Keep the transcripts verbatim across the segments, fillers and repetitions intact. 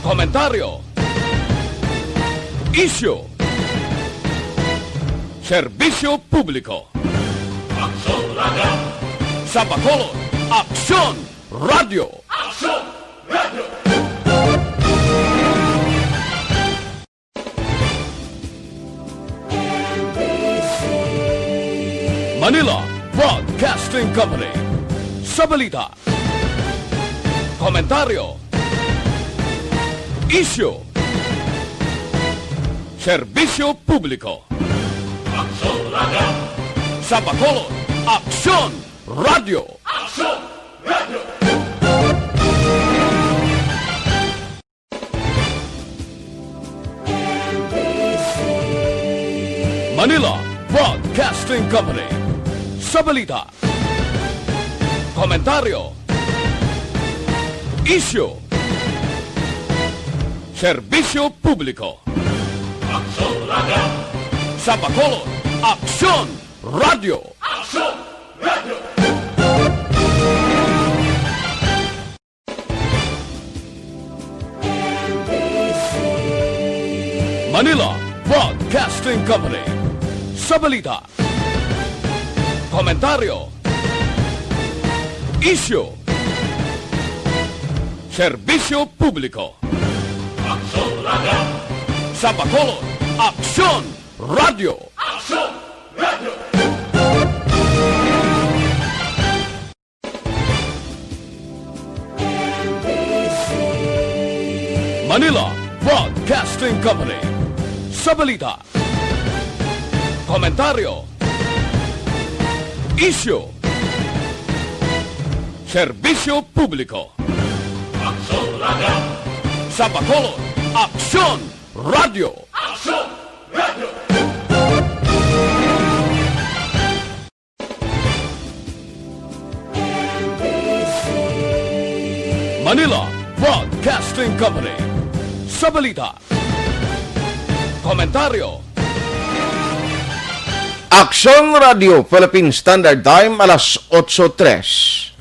Komentaryo. Isyu. Serbisyo publiko. Aksyon Radio. Sa Bacolod, Aksyon Radio. Aksyon Radio. Manila Broadcasting Company. Sa balita, komentaryo, isyu, serbisyo publiko. Aksyon Radio. Sa Bacolod, Aksyon Radio. Aksyon Radio. Manila Broadcasting Company. Sa balita, komentaryo, isyu, serbisyo publiko. Aksyon Radio. Sa Bacolod, Aksyon Radio. Aksyon Radio. Manila Broadcasting Company. Sa balita, komentaryo, isyu, serbisyo publiko. Aksyon Radio. Sa Bacolod, Aksyon Radio. Aksyon Radio. Manila Broadcasting Company. Sa balita, komentaryo, isyu, serbisyo publiko. Aksyon Radio. Sa Bacolod, Aksyon Radio. Aksyon Radio. Manila Broadcasting Company. Sa balita, komentaryo, Aksyon Radio Philippine Standard Time, alas otso tres.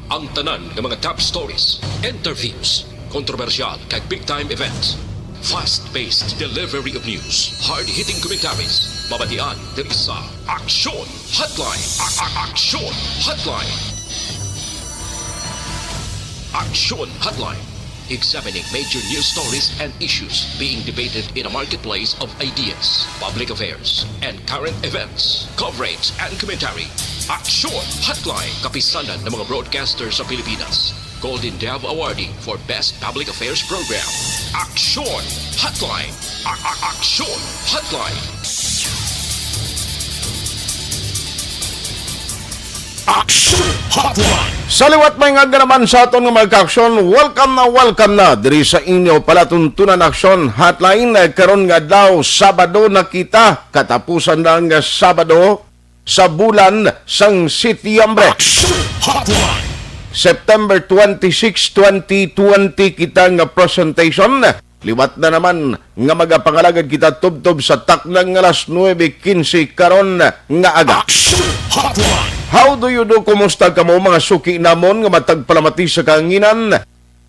Ang tanan nga mga top stories, interviews, kontrobersyal kag big time events. Fast-paced delivery of news, hard-hitting commentaries, mabatian diri sa Aksyon Hotline. A- a- Aksyon Hotline. Aksyon Hotline. Examining major news stories and issues being debated in a marketplace of ideas, public affairs, and current events. Coverage and commentary. Aksyon Hotline. Kapisanan ng mga broadcaster sa Pilipinas. Golden Dove Awardee for Best Public Affairs Program. Aksyon Hotline. A- a- Aksyon Hotline. Aksyon Hotline. Sa liwat, may nga naman sa aton nga mga ka-aksyon, welcome na welcome na diri sa inyo palatuntunan Aksyon Hotline. Karon nga adlaw, Sabado na kita, katapusan na nga Sabado sa bulan sang Setyembre. Aksyon Hotline. September twenty-six, twenty twenty kita nga presentation. Liwat na naman nga magapangalagad kita tubtob sa takna nga alas nuebe quince karon nga aga. Aksyon Hotline. How do you do? Kumusta kamo, mga suki namon nga matag palamati sa kahanginan?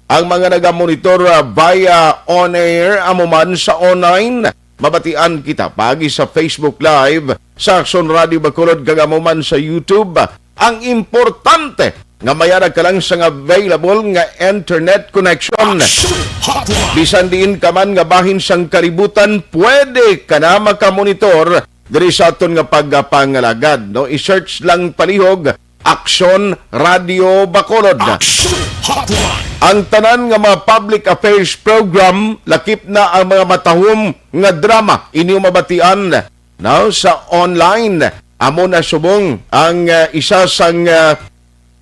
Ang mga nagamonitor, ah, via on air, amo man sa online, mabatian kita paagi sa Facebook Live sa Aksyon Radio Bacolod, kag amo man sa YouTube. Ang importante nga may ara ka lang sang available nga internet connection. Aksyon Hotline. Bisan diin ka man nga bahin sang kalibutan, pwede ka na makamonitor diri sa aton nga pagpangalagad, no? I-search lang palihog Aksyon Radio Bacolod. Aksyon Hotline. Ang tanan nga mga public affairs program, lakip na ang mga matahom nga drama, inyo mabatian, no, sa online. Amo na subong ang, ah, isa sang, ah,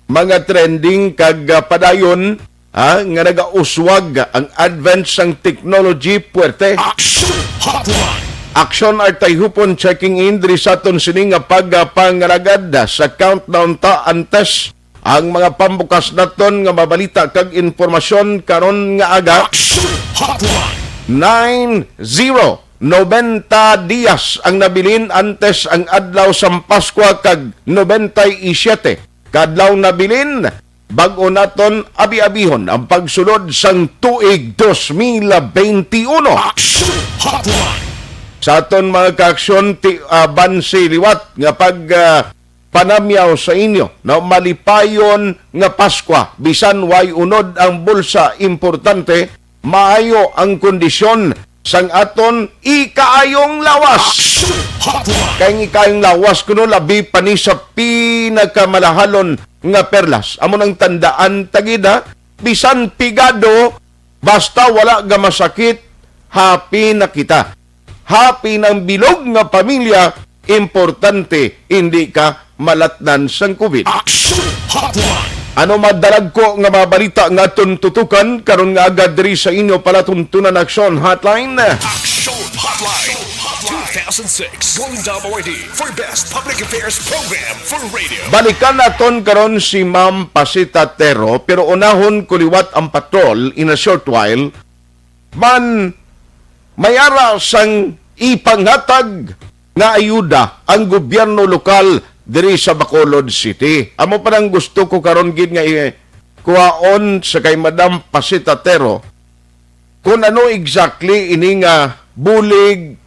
mga trending kag, ah, padayon, ah, nga nagauswag ang advent sang technology puwerte. Aksyon Hotline. Aksyon Artay Hupon checking in diri sa aton sini nga pagpangalagad. Sa countdown ta antes ang mga pambukas naton nga mabalita kag impormasyon karon nga aga. Aksyon Hotline. nine zero. Nobenta diyas ang nabilin antes ang adlaw sang Paskwa kag nobenta y siete ka adlaw nabilin bag-o naton abi-abihon ang pagsulod sang tuig dos mil benti uno. Action Hotline. Sa aton mga kaaksyon, ti-, ah, bansi liwat nga pag, ah, panamyaw sa inyo na malipayon nga Paskwa, bisan way unod ang bulsa, importante maayo ang kondisyon sang aton ikaayong lawas. Action Hotline. Kay ang ikaayong lawas kuno labi pa ni sa pinakamalahalon nga perlas. Amo nang tandaan ta gid, ha, bisan pigado, basta wala ga masakit, happy na kita. Happy ng bilog nga pamilya, importante hindi ka malatnan sang COVID. Action Hotline. Ano madalagko nga mga balita nga aton tutukan karon nga aga diri sa inyo palatuntunan? Action Hotline. Action Hotline. Two thousand six Golden Dome Awardee for Best Public Affairs Program for Radio. Balikan naton karon si Ma'am Pasita Tero, pero unahon ko liwat ang patrol in a short while. Man, may ara sang ipanghatag nga ayuda ang gobyerno lokal diri sa Bacolod City. Amo pa nang gusto ko karon gid nga i-, kuhaon sa kay Madam Pasitatero kung ano exactly ini nga bulig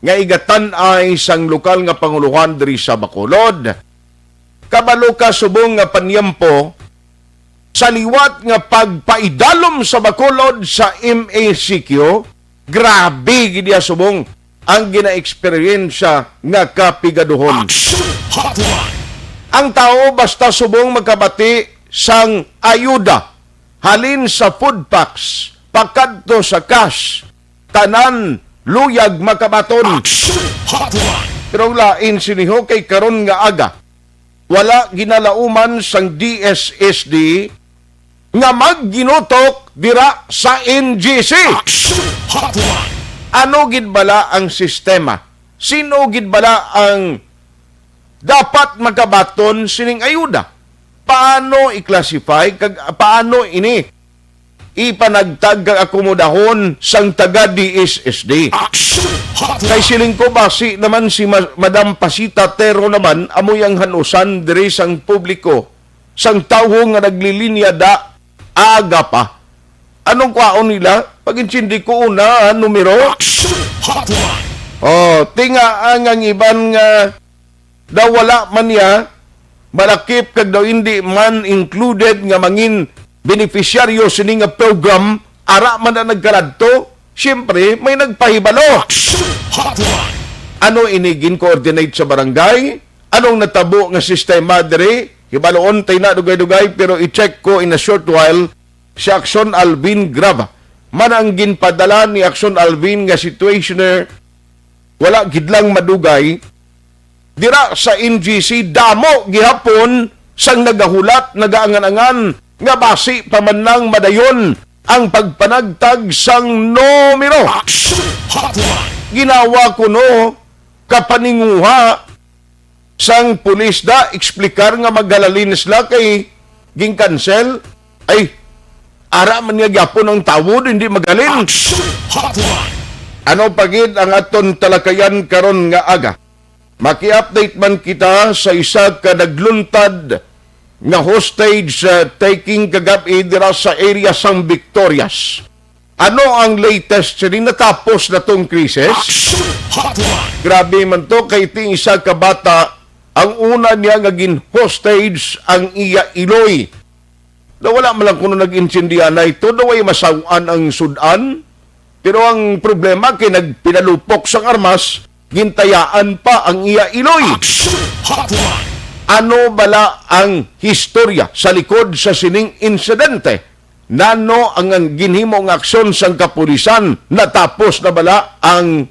nga igatan-ay sang lokal nga panguluhan diri sa Bacolod. Kabalo ka, subong nga panyampo, sa liwat nga pagpaidalom sa Bacolod sa M A C Q, grabe gid iya, subong, ang gina-eksperyensya nga kapigaduhon. Action Hotline. Ang tawo basta subong makabati sang ayuda, halin sa food packs pakadto sa cash, tanan luyag makabaton. Action Hotline. Pero ang lain sini ho, kay karon nga aga, wala ginalauman sang D S S D nga magginutok dira sa N G C. Action Hotline. Ano gid bala ang sistema? Sino gid bala ang dapat makabaton sining ayuda? Paano i-classify kag paano ini ipanagtag kag akomodahon sang taga D S S D? Action Hotline. Kay siling ko, basi naman si Ma-, Madam Pasita Tero naman amoy ang hanusan diri sang publiko, sang tawo nga naglilinya da aga pa. Anong kwaon nila? Pag-intindi ko una, numero. Action Hotline. Oh, tinga ang, ang iban nga daw wala man niya malakip kag daw hindi man included nga mangin beneficiaryo sini nga program, ara man na nagkaladto. Siyempre, may nagpahibalo. Action Hotline. Ano ini gin-coordinate sa barangay? Anong natabo nga sistema diri? Hibaluon tay na dugay-dugay, pero i-check ko in a short while si Action Alvin Graba. Man ang ginpadala ni Action Alvin nga situationer, wala gid lang madugay. Dira sa N G C, damo gihapon sang nagahulat, nagaangan-angan nga basi pa man lang madayon ang pagpanagtag sang numero. Action Hotline. Ginawa kuno kapaninguha sang pulis da, eksplikar nga maghalalin sila kay gin-cancel. Ay, ara man nga gyapon ang tawod, hindi maghalin. Action Hotline. Ano pa gid ang aton talakayan karon nga aga? Maki-update man kita sa isa ka nagluntad nga hostage, uh, taking kagab-i dira sa area sang Victorias. Ano ang latest sini? Natapos na tong krisis? Action Hotline. Grabe man to, kay ti isa ka bata, ang una niya nga gin-hostage ang iya iloy. Daw wala man lang kuno nag-intindihan na ito, daw ay masaw-an ang sud-an. Pero ang problema kay nagpinalupok sang armas, gintayaan pa ang iya iloy. Action Hotline. Ano bala ang historya sa likod sa sining insidente? Nano ang, ang ginhimo nga aksyon sang kapulisan? Natapos na bala ang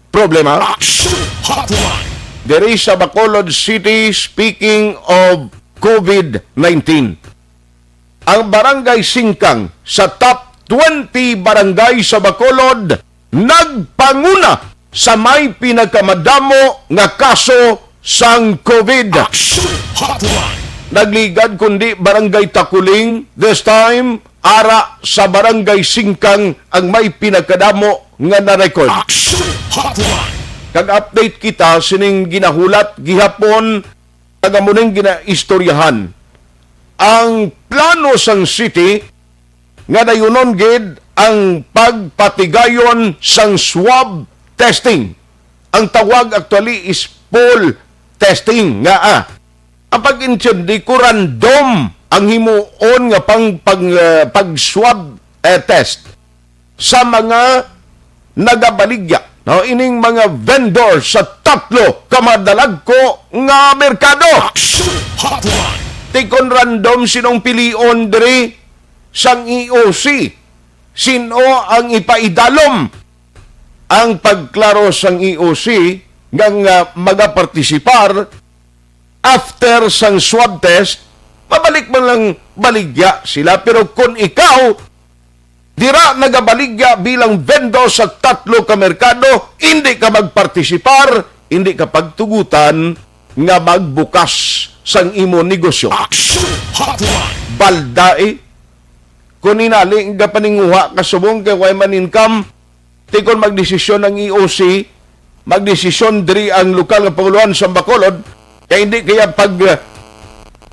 problema? Action Hotline. Diri sa Bacolod City, speaking of COVID nineteen, ang Barangay Singkang sa top twenty barangay sa Bacolod nagpanguna sa may pinakamadamo nga kaso sang COVID. Action Hotline. Nagligad kundi Barangay Takuling, this time ara sa Barangay Singkang ang may pinakadamo nga na-record. Action Hotline. Kag update kita sining ginahulat gihapon, kag amo ning ginaistoryahan. Ang plano sang city nga dayunon gid ang pagpatigayon sang swab testing. Ang tawag actually is pool testing nga, ah, ang pag-intindi ko, random ang himuon nga pang, pag, ah, pag-swab, eh, test sa mga nagabaligya, no, ining mga vendor sa tatlo ka madalagko nga merkado. Action Hotline. Tikon random sinong pilion diri sang E O C. Sino ang ipaidalom? Ang pagklaro sang E O C nga, nga magapartisipar after sang swab test, mabalik man lang baligya sila. Pero kung ikaw, dira nagabaligya bilang vendor sa tatlo ka merkado, hindi ka magpartisipar, hindi ka pagtugutan nga magbukas sang imo negosyo. Action Hotline. Balda, eh. Kung inali nga paninguha ka subong kay way man income, tikon magdesisyon ang E O C, magdesisyon diri ang lokal nga panguluhan sa Bacolod, kay hindi kaya pag, uh,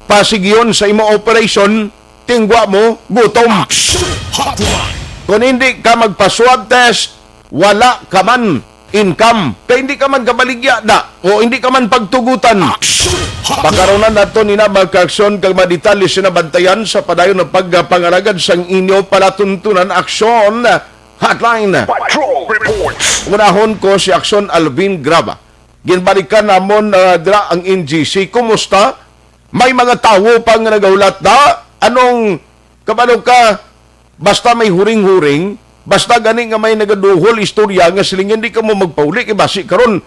pasigyon sa imo operation, tingwa mo, gutom. Action Hotline. Kung hindi ka magpa-swab test, wala ka man income. Kay hindi ka man kabaligya da, o hindi ka man pagtugutan. Action Hotline. Pakaronan nato ni na mga aksyon kag mga detalye sina bantayan sa padayon ng pagpangalagad sang inyo palatuntunan. Action Hotline. Patrol Reports. Unahon ko si Action Alvin Graba. Ginbalikan namon, ah, dira ang N G C. Kumusta? May mga tawo pa nga nagahulat na? Anong kabalo ka? Basta may huring-huring, basta gani nga may nagaduhol istorya nga silingan, di ka mo magpauli kay basi karon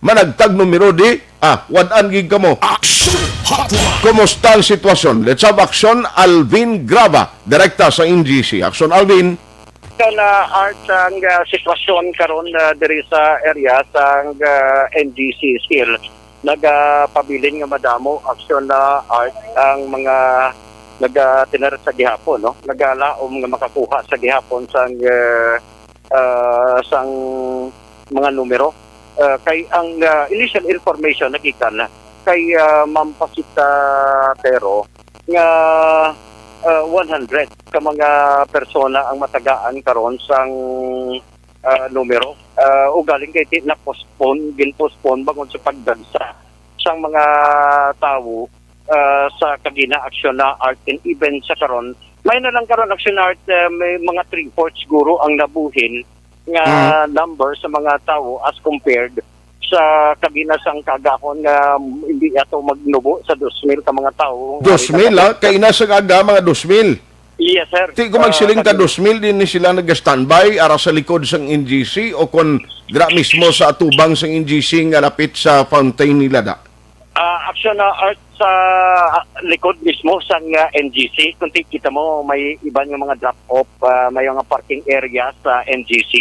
managtag numero di. Ah, wad-an gid kamo. Action Hotline. Kumusta ang sitwasyon? Let's have Action Alvin Graba, direkta sa N G C. Action Alvin. Ito na, Art, ang, ah, sitwasyon karon, ah, diri sa area sang, ah, N G C still nagapabilin nga madamo, Action, ah, Art, ang mga nagatinar sa gihapon, no? Nagalaom nga makakuha sa gihapon sang, ah, ah, sang mga numero. Ah, kay ang, ah, initial information nagikan kay, ah, Ma'am Pasita Pero nga, ah, one hundred ka mga persona ang matagaan karon sang, ah, numero. Ah, ugaling kay ti-, na-postpone, gin-postpone bangod sa pagdagsa sang mga tawo, ah, sa kagina, Action, na Art, and even sa karon. May na lang karon, Action, Art, ah, may mga three-fourths siguro ang nabuhin nga Mm. number sa mga tawo as compared sa kagina sang kaagahon nga hindi ato magnubo sa dos mil ka mga tawo. Dos mil, ha? Kaina sa aga, mga dos mil. Yes, sir. Ti ko magsiling ka, ah, dos mil din ni sila nag-standby ara sa likod sang N G C o kon dira mismo sa atubang sang N G C nga lapit sa fountain nila da? Ah, Action, ah, Art, sa likod mismo sang, ah, N G C. Kung ti-, kita mo, may iban nga mga drop-off, ah, may mga parking area sa N G C,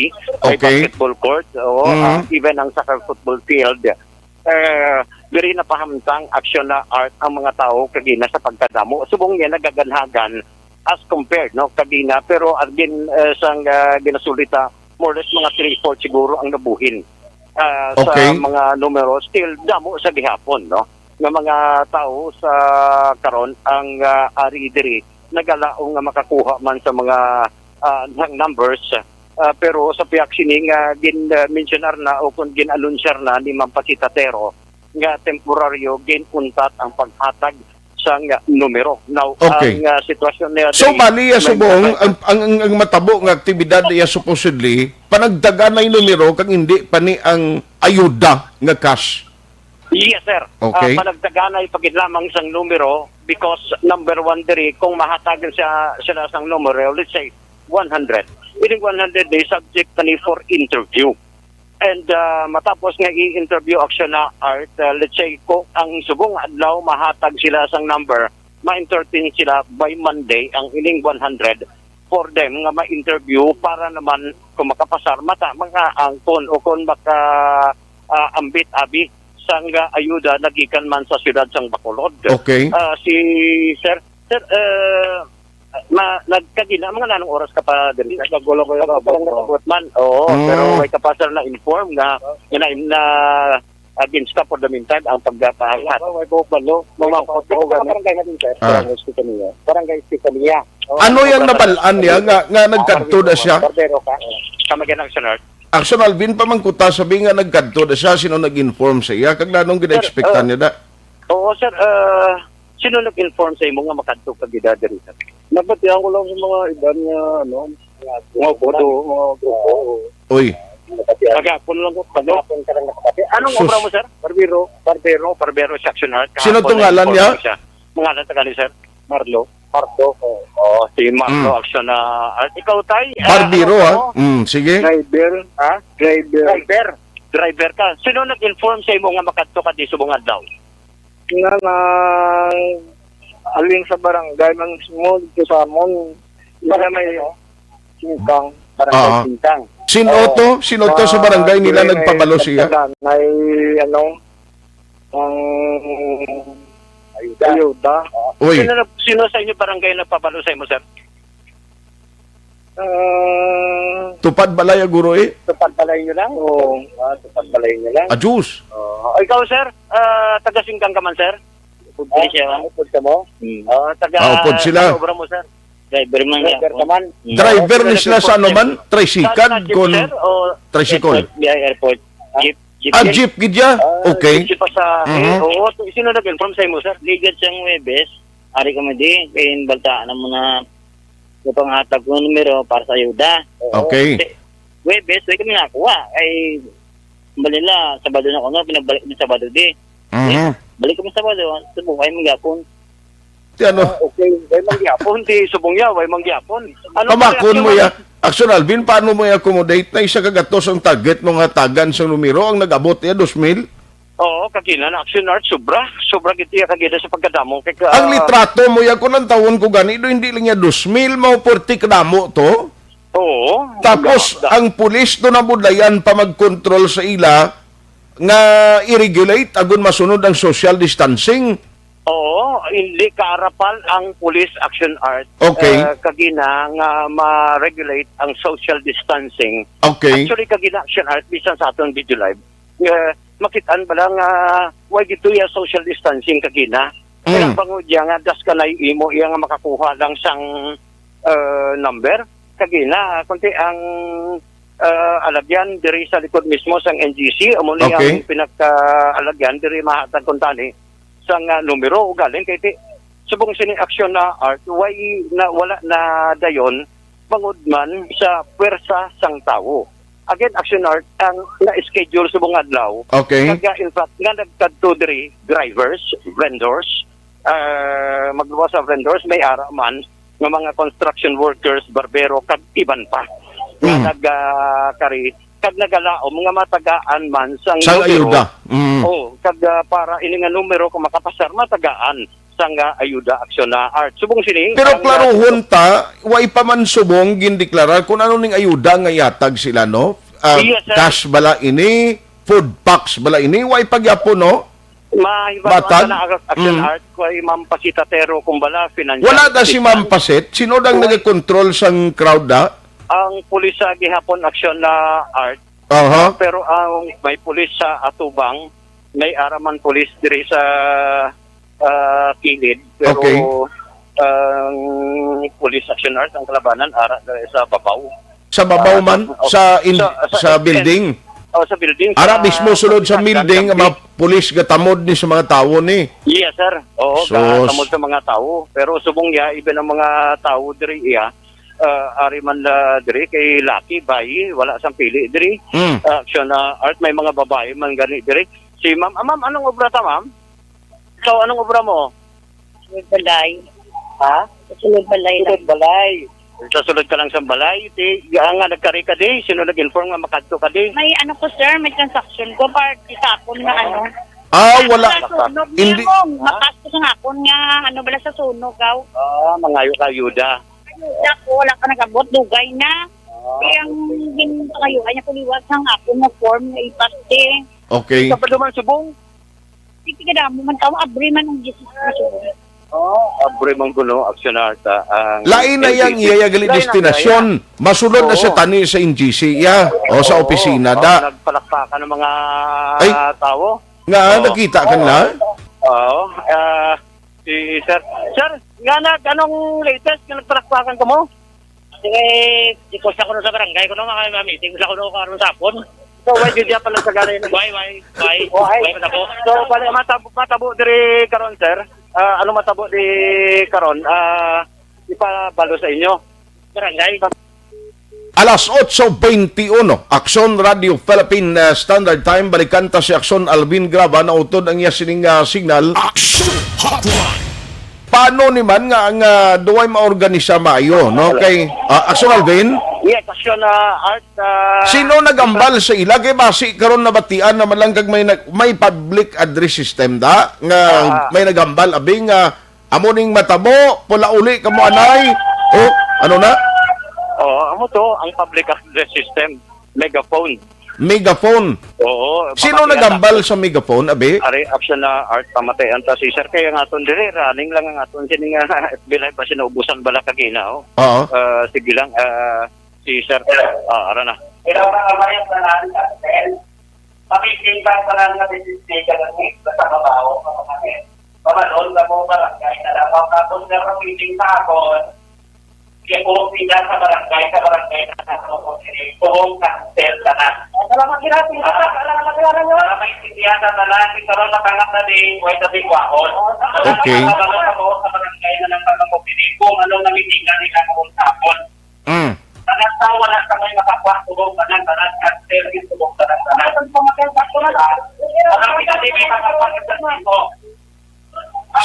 may Okay. basketball court, oo, Mhm. ah, even ang soccer football field. Eh, diri napahamtang, Action, ah, Art, ang mga tawo kagina sa pagkadamo. Subong niya nagaganhagan as compared, no, kagina. Pero again, eh, sang, ah, ginasulita, more or less mga three-fourth siguro ang nabuhin, ah, sa Okay. mga numero. Still, damo sa gihapon, no, nga mga tawo sa karon ang, ah, ari diri nagalaom nga makakuha man sa mga, ah, sang numbers. Ah, pero sa pihak sini nga gin, ah, mensionar na o kung gin-anunsyar na ni Ma'am Pasita Tero nga temporaryo gin-untat ang paghatag sang numero. Now, Okay. ang, ah, sitwasyon niya So, diri, bali, ya may subong, mga ang, ang, ang, ang matabo nga aktibidad niya supposedly, panagdagan na yung numero kag hindi pa ni ang ayuda nga cash. Yes, sir. Okay. Ah, panagdagan na ipagid lamang sang numero because number one diri, kung mahatagan siya, sila sang numero, let's say, one hundred. Ining one hundred ni subject na ni for interview. And, ah, matapos nga i-interview, Action, na Art, ah, let's say, kung ang subong adlaw mahatag sila sang number, ma-entertain sila by Monday ang ining one hundred for them nga ma-interview para naman kung makapasar, mata, makaangkon o kung maka, ah, ambit abi sang, ah, ayuda nagikan man sa siyudad sang Bacolod. Okay. Ah, si Sir, Sir, eh, Ma, nagkagina, mga nanong oras ka pa diri? Nagkagulo ko yung Nagkagulo abot ko. Abot man, oo, Mm. pero way ka pa, sir, na-inform nga, nga na, na, ah, ginstop for the meantime ang pagpapahat. Wala, way buhok balo. Mamangkot Sa ko gani. Barangay na din, sir. Ah. Barangay Estefanía. Barangay Estefanía. Oo, Ano yung barangay. Nabalaan niya nga, nga nagkadto na siya? Barbero ka. Sa Maguindanao, sir. Action Alvin, pamangkuta, sabi nga nagkadto na siya, sino nag-inform sa iya? Kag nanong Sir, gina-expectan uh, niya da? Oo, sir. Ah, sino nag-inform sa imo nga makadto ka gid diri, sir? Nabatian ko lang sa mga iban nga, ano, mga grupo, mga grupo. Uy. Nabatian. Kagapon lang ko, kagapon ka lang nakabati. Anong Sus. Obra mo, sir? Barbero. Barbero, barbero sa Action Art. Sino Kahapon tong ngalan niya? Siya. Ngalan ta gani, sir? Marlo. Marlo, oh. Oh, si Marlo Hmm. Action na. At ikaw, Tay, ah, Barbero, ano ha? Mo? Hmm, sige. Driver, ha? Driver. Driver. Driver ka. Sino nag-inform sa imo nga makadto ka di subong adlaw? Nga nang alin sa barangay man mismo dito sa amon. Wala may Barangay ano? Singkang. Barangay Ah. Singkang. Sino Oo. to? Sino to sa barangay nila May nagpabalo siya? Nagtaganay, ano, ang Ayuda. Ayuda. Uy. Sino, sino sa inyo barangay nagpabalo sa imo, sir? Ah, Tupad balay, guro, eh. Tupad balay nyo lang? Oo. Ah, tupad balay nyo lang? Ajus. Oo. Ikaw, sir? Ah, taga Singkang ka man, sir? Upod Ah, siya. Upod ka mo? Hmm. Ah, taga Ah, upod sila. Ano obra mo, sir? Driver man niya. Driver ka man? Hmm. Driver ni sila sa ano man? Tricycle, Saan ka, jeep, kon sir, o tricycle? Airport, biyahe airport. Jeep, jeep. Ah, jeep gid ya? Ah, Okay. Jeep pa sa, Mhm. Eh, oo, to, sino nag-inform sa imo, sir? Ligad siyang Huwebes, ari kami di, kay baltaan mo na yung panghatag ko ng numero para sa ayuda. Oo. Okay. Kasi, Huwebes, way kami nakakuha. Ay, balila, Sabado na ko, no? Pinagbalik ng Sabado di. Mhm. Eh, balik kami Sabado, subong, ay, mangyapon. Ti ano? Ah, okay. Way mangyapon, di subong ya, way mangyapon. Ano Pamakon mo ya, Action Alvin, paano mo i-accommodate na isa ka gatos ang target mo nga tagan sa numero ang nag-abot ya dos mil? Oo, kagina na Action Art, sobra. Sobra gid iya kagina sa pagkadamo. Kay ka- Ang litrato mo ya, kung ang tawon ko gani, do, hindi lang ya dos mil, mao forty kadamo to. Oo. Tapos, Ang ang pulis do nabudlayan pa mag-control sa ila nga i-regulate agon masunod ang social distancing. Oo, hindi kaarapal ang Police Action Art, Okay. uh, kagina nga ma-regulate ang social distancing. Okay. Actually, kagina Action Art, bisan sa aton video live, uh, makitaan ba lang nga way gito ya social distancing kagina? Kaya Mm. bangod ya nga das ka na imo iya nga makakuha lang sang, uh, number. Kagina, kunti ang, uh, alagyan diri sa likod mismo sang N G C, amo ni Okay. ang pinaka-alagyan diri mahatag kuntani. Sang, ah, numero, ugaling kay ti-, subong sini Action na Art, way na, wala na dayon, bangod man sa pwersa sang tawo. Again, Action Art, ang na-schedule subong adlaw, Okay. kag, ah, in fact, nga nagkadto diri, drivers, vendors, ah, magluwas sa vendors, may ara man nga mga construction workers, barbero, kag iban pa. Nga Mm. nag, ah, kari, kag nagalaom nga matagaan man sang Sang numero. Ayuda. Mm. Oh, kag, ah, para ini nga numero kung makapasar, matagaan sang, ah, ayuda Action na Art. Subong sini, Pero ang, ah, klaruhon ta, way pa man subong gindeklarar kung ano ning ayuda nga ihatag sila, no? Ah, Yes, sir. Cash bala ini, food packs bala ini, way pa gyapon, no? Mahibaluan Matag? na ang Action Mm. Art, kay Ma'am Pasita Tero, kung bala, financial Wala na si assistance. Ma'am Pasit? Sino dang Wala. nagakontrol sang crowd da? Ang pulis sa gihapon Action na Art. Aha. Pero ang may pulis sa atubang, may ara man pulis diri sa, ah, kilid. Pero Okay. ang pulis Action Art, ang kalabanan, ara diri sa babaw. Sa babaw Ah, man, oh, sa in-, sa, sa sa building? Oh, sa building, Ara sa mismo sulod sa building, ang mga pulis gatamod ni sa mga tawo ni. Yes, sir. Oo, Sus. gatamod sa mga tawo. Pero subong niya, even ang mga tawo diri iya, ah, ari man na diri kay Lucky, bay, wala sang pili diri. Mm. Ah, Action na Art, may mga babae man gani diri. Si ma'am, ah, ma'am, anong obra ta, ma'am? Ikaw, anong obra mo? Sulod balay. Ha? Sulod balay lang. Sulod balay. Sa sulod ka lang sa balay, ti, nga nagkari ka di, sino nag-inform nga makadto ka di? May ano ko, sir, may transaction ko, para sa akon nga ano. Ah, wala. Sa sunog Hindi. niya, mong, Ah? mapas ko sa akon nga, ano bala sa sunog, aw. Ah, mangayo ka, ayuda. Ayuda ko, wala pa nag-abot, dugay na. Ah. Kaya ang gin-, pangayoan niya, kuliwat sa akon nga form nga ipas, eh. Okay. Sa pa duman, subong? Sige, damo man tao, abri man ang Jesus na subong. Oh, abre man kuno, Aksyon Art, ah, ang Lain na N G C. Yang iya, iya gali Lain ang destinasyon. Masulod na Oo. sa tani sa N G C, iya. O sa Oo. opisina, Oo, da. nagpalakpakan ng mga Ay. tao. Nga, Oo. nakita ka Oo. na? Oo. Ah, si Sir. Sir, nga nag-, anong latest nga nagpalakpakan ka mo? Sige, di ko sa kuno sa barangay, kuno nga may meeting sa kuno karon sa hapon. So, why did ya pala sa gari na? Why, why, why? Why? Why matabo? So, bali, matabo, matabo diri karon, sir. Ah, ano matabo di karon? Ah, ipabalo sa inyo. Barangay. Alas otso beintiuno, Aksyon Radio Philippine, uh, Standard Time. Balikan ta si Aksyon Alvin Graba, nautod ang iya sining, uh, signal. Action Hotline. Paano ni man nga ang, uh, duway maorganisa maayo, no? Kay, uh, Aksyon Alvin? Yes, Aksyon, uh, Art, uh, Sino nagambal sa ila? Kay basi karon nabatian naman lang kag may nag-, may public address system da nga Ah. may nagambal, abi, nga amo ning matabo, pula uli kamo anay. Oh, ano na? Oo, amo to ang public address system, megaphone. Megaphone. Oo, Sino pamati nagambal ata. sa megaphone, abi? Ari, Aksyon na Art, pamati anta si Sir. Kaya nga aton diri, running lang ang aton sini nga F B Live, basi naubusan bala kagina, oh. Oo. Ah, sige lang, ah, si Sir. Ah, ara na. Ilaw na kabayan sa natin, Sir. Pamiging ka sa nga decision ng sa trabaho, mga kapatid. Pamalon ka mo, barangay na lang. Tapos nga, pamiging sa akon, kaya po sila sa barangay, sa barangay na ako po sila. Kung cancel ka na. Salamat, sir. Salamat, sir. Para maintindihan sa tanan, si Karon, matangak na din, way sa Biguahon. Okay. Sa barangay na lang, sa mga pumili, kung ano na meeting na nila kung tapon. Mm. Tanan sa wala sa may makakuha, subong tanan, tanan, cancel, subong tanan, tanan. Ang pinatili, makakuha, subong.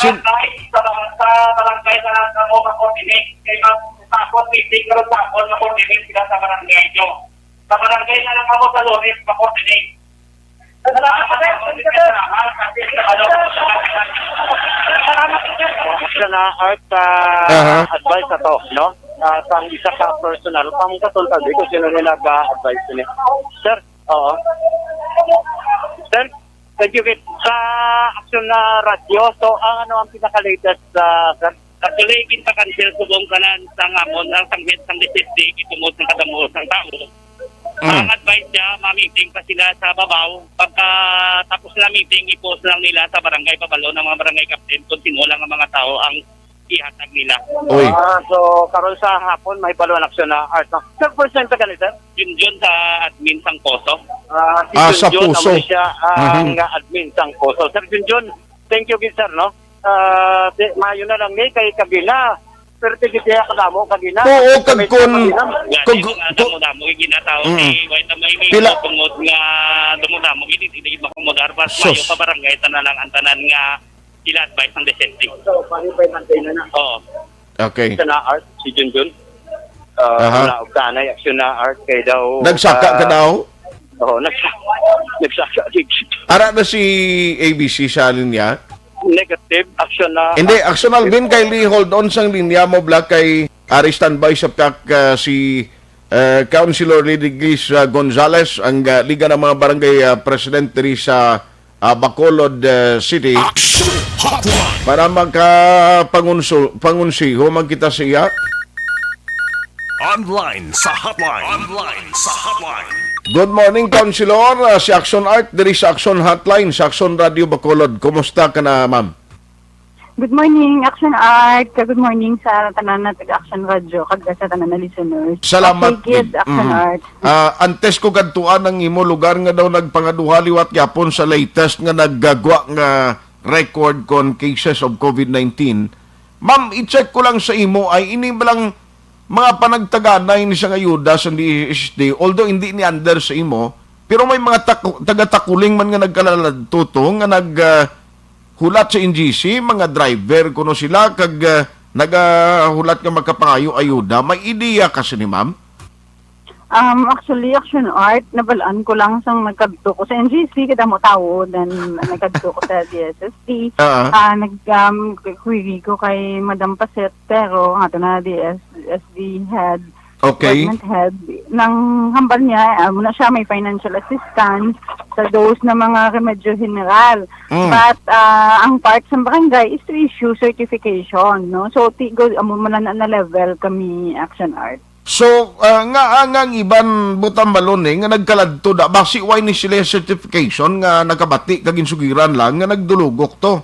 Sin- Ang kahit sa mga, sa barangay na lang kamo, makoordinig. Kay mag-, makoordinig, pero sa ako, makoordinig sila sa barangay nyo. Sa barangay na lang kamo sa Loris, makoordinig. Sa na, Art, ah, Aha. advice na to, no? Ah, sa isa ka personal, pang kasultan, di ko sino rin nag-advise niya. Sir, oo. Sir, thank you, Kit. Sa Aksyon na Radyo, so, ang ano ang pinaka-latest, ah, sir? Actually, ginpa-cancel subong kanan sa ngamon, ang sanggit sang disisdi, itungod sa kadamo sang tao. Mm. Ang advice niya, ma-meeting pa sila sa babaw. Pagka tapos na meeting, i-post lang nila sa barangay, pabalo ng mga barangay captain kung sino lang ang mga tao ang ihatag nila. Uy. Ah, so, karon sa hapon, may balo ang Aksyon na Art, no? Sir, first time ka gani, sir? Junjun sa admin sang Poso. Ah, si Ah, sa Junjun, Poso. amo siya ang Mhm. admin sang Poso. Sir Junjun, thank you, gid, sir, no? Ah, di, maayo na lang ni kay kagina. Pero tigit siya kadamo kagina. Oo, kag May kun-, kagina. Gani kag-, nga ku-, damo-damo, yung ginataw Mm. ni White Amay ni Pila? Tungod nga damo-damo, hindi, hindi makumodar. Mas Sus. Maayo pa barangay, tanan lang ang tanan nga ila advice ng disente. So, paano pa yung antena na? Oo. Okay. Sa na Art, si Junjun. Ah, Aha. Naog ka na, Aksyon na Art, kay daw, Nagsaka ka ah, daw? Oo, nagsa-, nagsaka. Ara na si A B C sa linya? Negative, Aksyon na Hindi, Art. Aksyon Alvin, kay li-hold on sang linya mo, Black, kay ari standby sa P A C, ah, si, ah, Councilor Lidiglis, ah, Gonzales, ang, ah, Liga ng mga Barangay, ah, President diri sa, ah, Bacolod, ah, City. Action Hotline. Para makapangunso-, pangunsiho man kita siya. Online sa hotline. Online sa hotline. Good morning, Councilor. Ah, si Action Art diri sa Action Hotline sa Action Radio Bacolod. Kumusta ka na, ma'am? Good morning, Action Art. Kag good morning sa tanan na taga Action Radio, kag sa tanan na listeners. Salamat, Okay, good, Action Mhm. Art. Ah, antes ko kadtuan ang imo lugar nga daw nagpangaduha liwat gyapon sa latest nga naggagwa nga record kon cases of COVID nineteen. Ma'am, i-check ko lang sa imo, ay ini ba lang mga panagtaganay ni sang ayuda sa D S S D, although hindi ni under sa imo, pero may mga taku-, taga-Takuling man nga nagkalaladto to, nga nag, ah, hulat sa N G C, mga driver kuno sila, kag, ah, nagahulat nga makapangayo ayuda. May ideya ka sini, ma'am? Um, actually, Action Art, nabalaan ko lang sang nagkadto ko sa N G C, kadamo tawo, then nagkadto ko sa D S S D. Ah. Ah, nag, um, query ko kay Madam Paset, pero ato na D S S D head, Okay. department head, nang hambal niya, ah, muna siya may financial assistance, sa those na mga remedyo general. Mm. But, ah, ang part sa barangay is to issue certification, no? So, ti-, go, amo man na, na level kami, Action Art. So, ah, nga ang, ang iban butang balon, eh, nga nagkaladto da, basi wala ni sila certification nga nakabati kag insugiran lang nga nagdulugok to?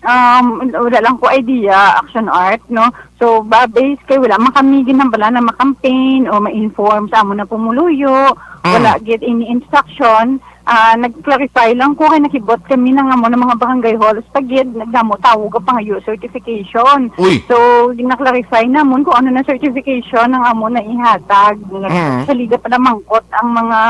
Um, wala lang ko idea, Action Art, no? So, ba, base kay wala man kami ginhambala na ma-campaign o ma-inform sa amo na pumuluyo, Mm. wala gid any instruction. Ah, nag-clarify lang ko kay nakibot kami ng amo na mga barangay halls pa gid, nagdamo tawag ang pangayo certification. Uy. So, gina-clarify namon kung ano na certification ang amo na ihatag. Mm. Sa liga pa namangkot ang mga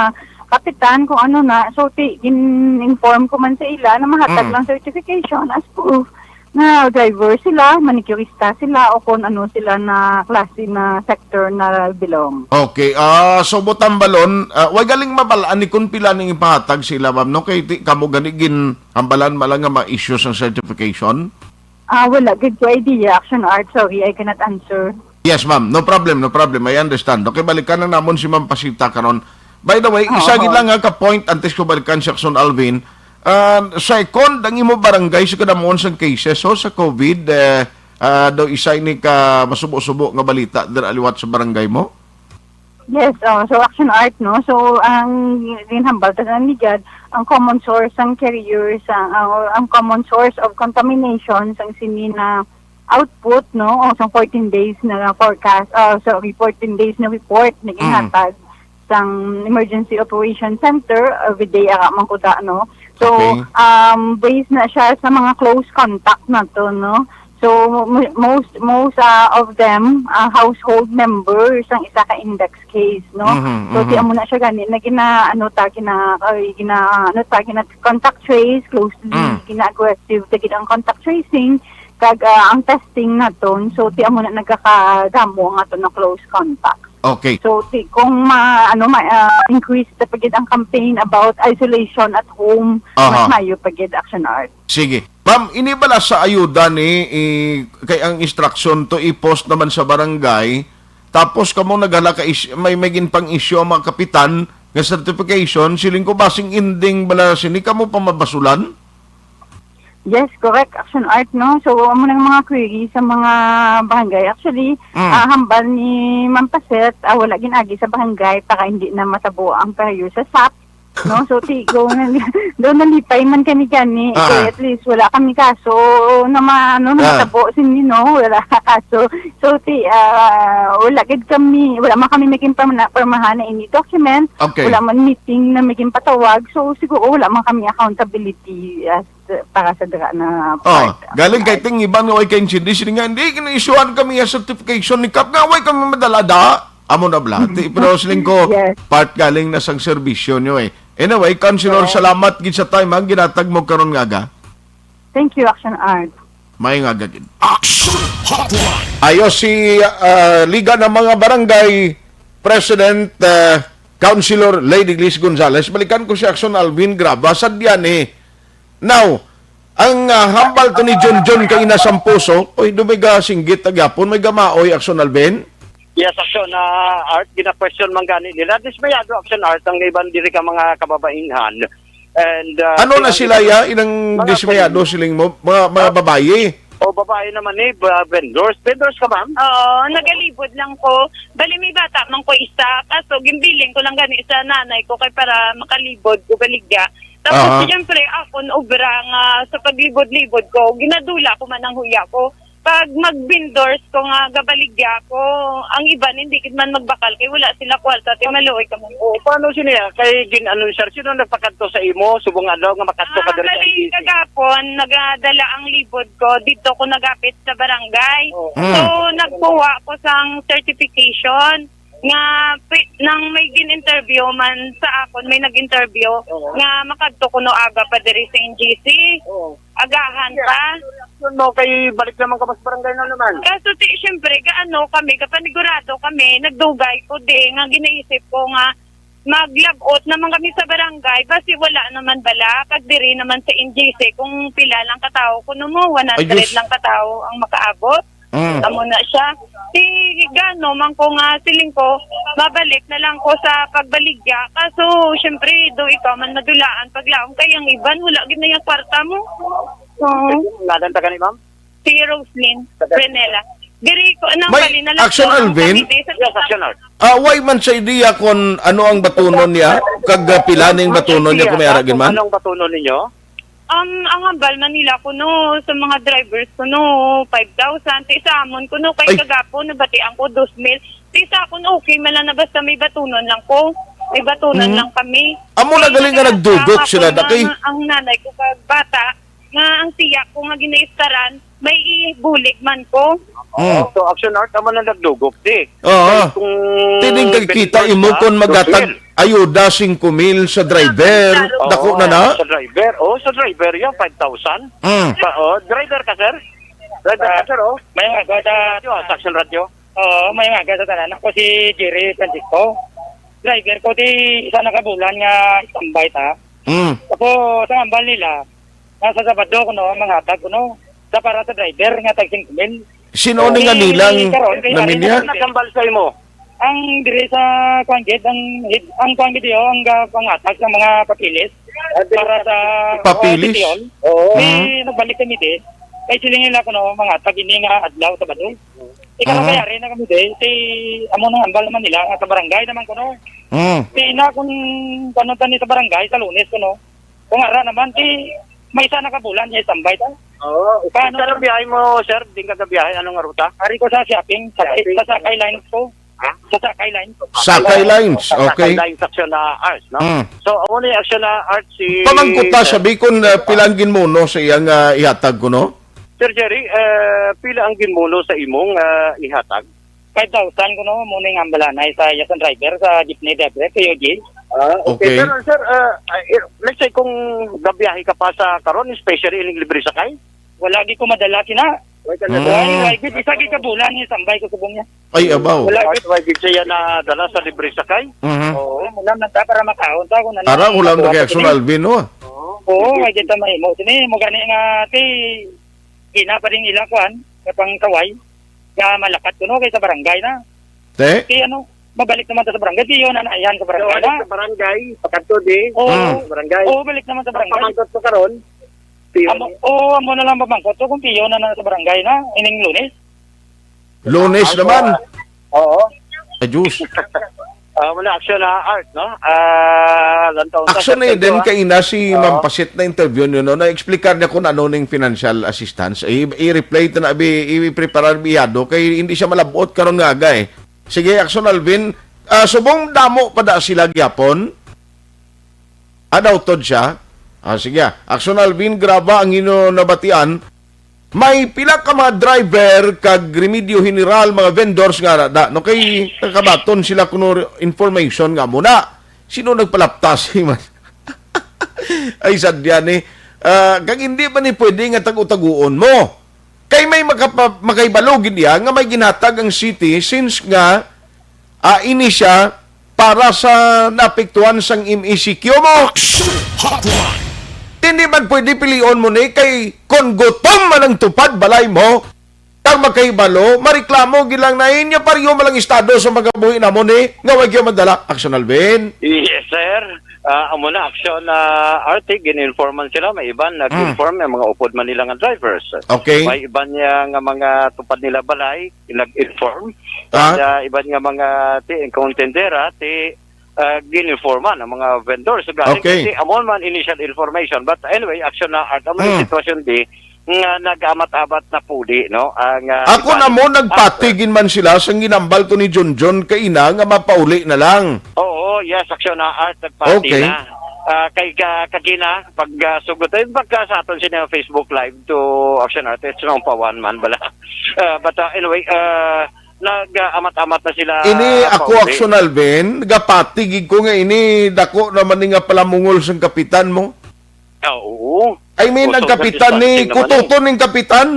kapitan kung ano na. So, ti-, gin-inform ko man sa ila na mahatag Mm. lang certification as proof na driver sila, manicurista sila, o kung ano sila na klase na sector na belong. Okay. Ah, so, butang balon, ah, way galing mabalaan ni kung pila ning ipahatag sila, ma'am, no? Kay ti-, kamo gani ginhambalan man lang nga ma-issue sang certification? Ah, wala gid ko idea, Action Art. Sorry, I cannot answer. Yes, ma'am. No problem, no problem. I understand. Okay, balikan na namon si Ma'am Pasita karon. By the way, Oo, isa gid oo. lang nga ka point antes ko balikan si Action Alvin. Ah, second, ang imo barangay sa kadamuon sang cases, oh, sa COVID, eh, ah, daw isa ini ka masubo-subo nga balita dira liwat sa barangay mo? Yes, oh, so Action Art, no? So, ang ginhambal ta sa Ligad, ang common source sang carrier sa, ang, ang common source of contamination sang sini na output, no? O sang fourteen days na forecast, oh, sorry, fourteen days na report na Mm. ginhatag sang Emergency Operation Center, every day ara man kuda, no? So, Okay. um, based na siya sa mga close contact nato, no? So, mo-, most, most, ah, of them, ah, household members ang isa ka index case, no? Mhm, So, ti mhm. amo na siya gani na gina-, ano ta, gina-, ay, gina-, ano ta, gina-contact trace closely, Mm. gina-aggressive ta gid ang contact tracing, kag, ah, ang testing naton. So, ti amo na nagakadamo ang ato na close contact. Okay. So, ti-, kung ma-, ano, ma-, ah, increase ta pa gid ang campaign about isolation at home, Aha. mas maayo pa gid, Action Art. Sige. Ma'am, ini bala sa ayuda ni, i-, kay ang instruction to i-post naman sa barangay, tapos kamo naghala ka is-, may, may ginpang-issue ang mga kapitan nga certification, siling ko basing ending bala sini kamo pa mabasulan? Yes, correct, Action Art, no? So, amo nang mga query sa mga barangay. Actually, Mm. ah, hambal ni Ma'am Paset, ah, wala ginagi sa barangay para hindi na matabo ang prayer sa sap, no? So, ti-, go na, daw nalipay man kami gani. Ah. Kay at least wala kami kaso na ma-, ano, na Ah. matabo sini, no? Wala kaso. So, ti-, ah, wala gid kami, wala man kami naging pamana-, pamahan na ini document. Okay. Wala man meeting na naging patawag. So, siguro wala man kami accountability as para sa dira na Oh, part. galing kay ting iban nga way ka-intindi, sini nga, "Hindi, gina-issuehan kami nga certification ni Kap, nga way kami madala da." Amo na bala. Ti-, pero siling ko, Yes. part galing na sang serbisyo nyo eh. Anyway, Councilor, Yes. salamat gid sa time, ha, ginatag mo karon nga aga. Thank you, Action Art. May nga aga gid. Action Hotline. Ayo si, ah, Liga ng mga Barangay President, ah, Councilor Lady Liz Gonzalez. Balikan ko si Action Alvin Graba. Sa diyan eh, Now, ang, ah, hambal to ni Junjun kay Ina Sampuso, oy, do may gasinggit na gyapon, may gamaoy, Action Alvin? Yes, Action, ah, Art, gina-question man gani nila. Dismayado, Action Art, ang iban diri ka mga kababainhan. And, ah, Ano na sila, ya? Inang mga dismayado, siling mo? Mga, mga Ah, babayi? O, babae naman eh, ba-, vendors. Vendors ka, ma'am? Oo, nagalibod lang ko. Bali, may bata man ko isa. Kaso, gimbiling ko lang gani sa nanay ko kay para makalibod ko baligya. Tapos, Aha. siyempre, akon obra nga sa paglibod-libod ko, ginadula ko man ang huya ko. Pag mag-vendors ko nga gabaligya ko, ang iban hindi gid man magbakal kay wala sila kwarta, ti maluoy ka man. O, paano sino ya? Kay gin-, ano, sir, sino nagpakadto sa imo subong adlaw nga makadto ka Ah, diri sa bali, N G C? Kagapon, nagadala ang libod ko, dito ko nagapit sa barangay. Oo. Mm. So, nagkuha ko sang certification nga pi-, nang may gin-interview man sa akon, may nag-interview Oo. nga makadto kuno aga pa diri sa N G C. Oo. Agahan Yeah. pa. Ano reaksyon mo kay balik naman ka mas barangay na naman? Kaso ti, siyempre, gaano kami, kapanigurado kami, nagdugay ko di, nga ginaisip ko nga maglabot naman kami sa barangay, basi wala naman bala, kag diri naman sa N G C, kung pila lang ka tawo, kuno mo, one hundred Ay, Diyos. lang ka tawo ang makaabot. Mm. Amo na siya. Si Gano man ko nga siling ko, mabalik na lang ko sa pagbaligya. Kaso, syempre, do ikaw man madulaan paglaom kay ang iban, wala gid na yung kwarta mo. Oo. Ngalan ta gani, ma'am? Si Roslyn Taga- Renela. Diri ko, nang May bali na lang action, ko ang Alvin? Cavite sa Yes, action, Art. Ah, why man sa ideya kung ano ang batunon niya? Kag, ah, pila ning batunon niya kung may ara gid man? Anong batunon ninyo? Um, ang hambal man nila kuno sa mga drivers kuno, five thousand. Ti sa amon kuno, kay Ay. Kagapon, nabatian ko, dos mil. Ti sa akon, okay man lang na basta may batunon lang ko. May batunon Mhm. lang kami. Amo na Kay galing nga nagdugok sila, nga da, kay ang nanay ko kag bata, nga ang siya ko nga ginaistaran, may ibulig man ko. Oo. Mm. So, action art naman ang nagdugok, di. Oo. Kay kung Tining kagkita binenta, imo kon magatag dos mil. Ayuda, singko mil sa driver, Oo, dako na na. Sa driver. Oh, sa driver yan, five thousand. Mm. Pa, oh, driver ka, sir? Driver ka, Ah, sir, oh. May mga sa Action Radio. Oo, may mga sa tanan. Ako si Jerry Francisco. Driver ko, ti isa na ka bulan nga standby ta. Mm. Tapos, ang ambal nila, nasa Sabado ko, no, manghatag ko, no, sa para sa driver nga tag singko mil. Sino ni nga nilang karon, kay namin ari niya? Nagambal sa imo? Ang diri sa kuan gid, ang hid-, ang kuan gid, oh, ang ga-, panghatag sa mga papeles para sa Papeles? City Hall. Oo. Di Mm. nagbalik kami di. Kay siling nila kuno, manghatag ini nga adlaw, Sabado. Ikaw Aha. kay ari na kami di. Si amo nang ambal naman nila nga sa barangay naman kuno. Mm. Di na kung ano tani sa barangay, sa Lunes kuno. Kung ara naman, ti may isa na ka bulan niya standby ta. Oo. Paano? Saan ang biyahe mo, sir? Di ka gabiyahe? Anong ruta? Ari ko sa shopping, sa, Shopping. sa Sakay Lines ko. Ha? Sa Sakay Lines. Sakay Lines, Sa Sakay okay. Lines, action na arts, no? Mm. So, amo ni action na arts si Pamangkot ta siya, Bi, kung, uh, pila ang ginmuno sa iyang, uh, ihatag ko, no? Sir Jerry, uh, pila ang ginmuno sa imong, uh, ihatag? Five thousand ko, no, mo ning ambalanay sa iya sang driver, sa jeepney driver, Kuya G. Ah, okay. Okay. Pero, sir, ah, ah, eh, let's say kung gabiyahe ka pa sa karon, especially ining libre sakay? Wala gid ko madala sina. Wala ka Mm. Wala, wala gid. Isa gid ka bulan ni sambay ko subong niya. Ay, abaw. Wala gid. Wala gid siya na dala sa libre sakay? Mhm. Oo, wala man ta para makaon ta kung ano. Ara, wala mo Wala kay ko Action sini. Alvin, no? Oo. Oo, wala gid ta mahimo. Sini, mo gani nga, ti, gina pa rin ila, kuan, nga pang kaway. Nga malakat ko, no, kay sa barangay na. Te? Kay ano, mabalik naman ta sa barangay. Di yun, ano, ayan, sa barangay Balik na. sa barangay, pakadto di. Oo. Mm. Sa barangay. Oo, balik naman sa barangay. Pamangkot mo karon? Piyon. Amo, oo, amo na lang pamangkot ko kung piyon na, na sa barangay na, ining Lunes. Lunes Ako, naman. Oo. Ay, Diyos. Ah, wala, action na art, no? Ah, lantaw sa Action na September, din ah. Kaina si Oo. Ma'am Pasit na interview niyo, no? Na-explicar niya kung ano ning financial assistance. I-, i-reply to na, bi-, i-prepare biyado kay hindi siya malabot karon nga aga, eh. Sige, Action Alvin. Ah, subong damo pa da sila gyapon? Ah, daw tod siya? Ah, sige, ah. Action Alvin, graba ang ino nabatian. May pila ka mga driver kag Remedyo General, mga vendors nga da, no? Kay nakabaton sila kuno information nga muna. Sino nagpalaptas man? Ay, sadya ni. Ah, kag hindi ba ni pwede nga tago-taguon mo? Kay may makapa-, makahibalo gid iya nga may ginhatag ang city since nga, ah, ini siya para sa naapektuhan sang M E C Q mo. Action Hotline. Hindi man pwede pilion mo ni kay kon gutom man ang tupad balay mo, kag makahibalo, mareklamo gid lang na inyo pareho man lang estado sa mga buhi namon ni nga wa gyud madala. Action Alvin. Yes, sir. Ah, amo na, action, ah, Arctic, gin-informan sila, may iban nag-inform, may mga upod man nila nga drivers. Okay. May iban niya nga mga tupad nila balay, nag-inform. Ah? Kaya iban nga mga ti, kung tendera, ti, ah, gin-informan ang mga vendors. So, galing Okay. kasi amo man initial information. But anyway, action na art. Amo yung Mm. sitwasyon di, nga nag-amat-amat na puli, no? Ang, ah, Ako iban na mo, nagpatigin man sila sa ginambal ko ni Junjun kaina nga mapauli na lang. Oo, yes, action na art, nagpati Okay. na. Ah, kay ka-, kagina, pag, ah, sugot, eh, pagka sa aton sila Facebook Live to action art, it's nung pa one man bala. Ah, but, ah, anyway, ah, nag-amat-amat na sila Ini ako, pauli. Action Alvin, gapatigig ko nga ini, dako naman ni nga palamungol sang kapitan mo. Ah, oo. I mean, O, ang social kapitan ni, distancing naman eh. Kututon ning kapitan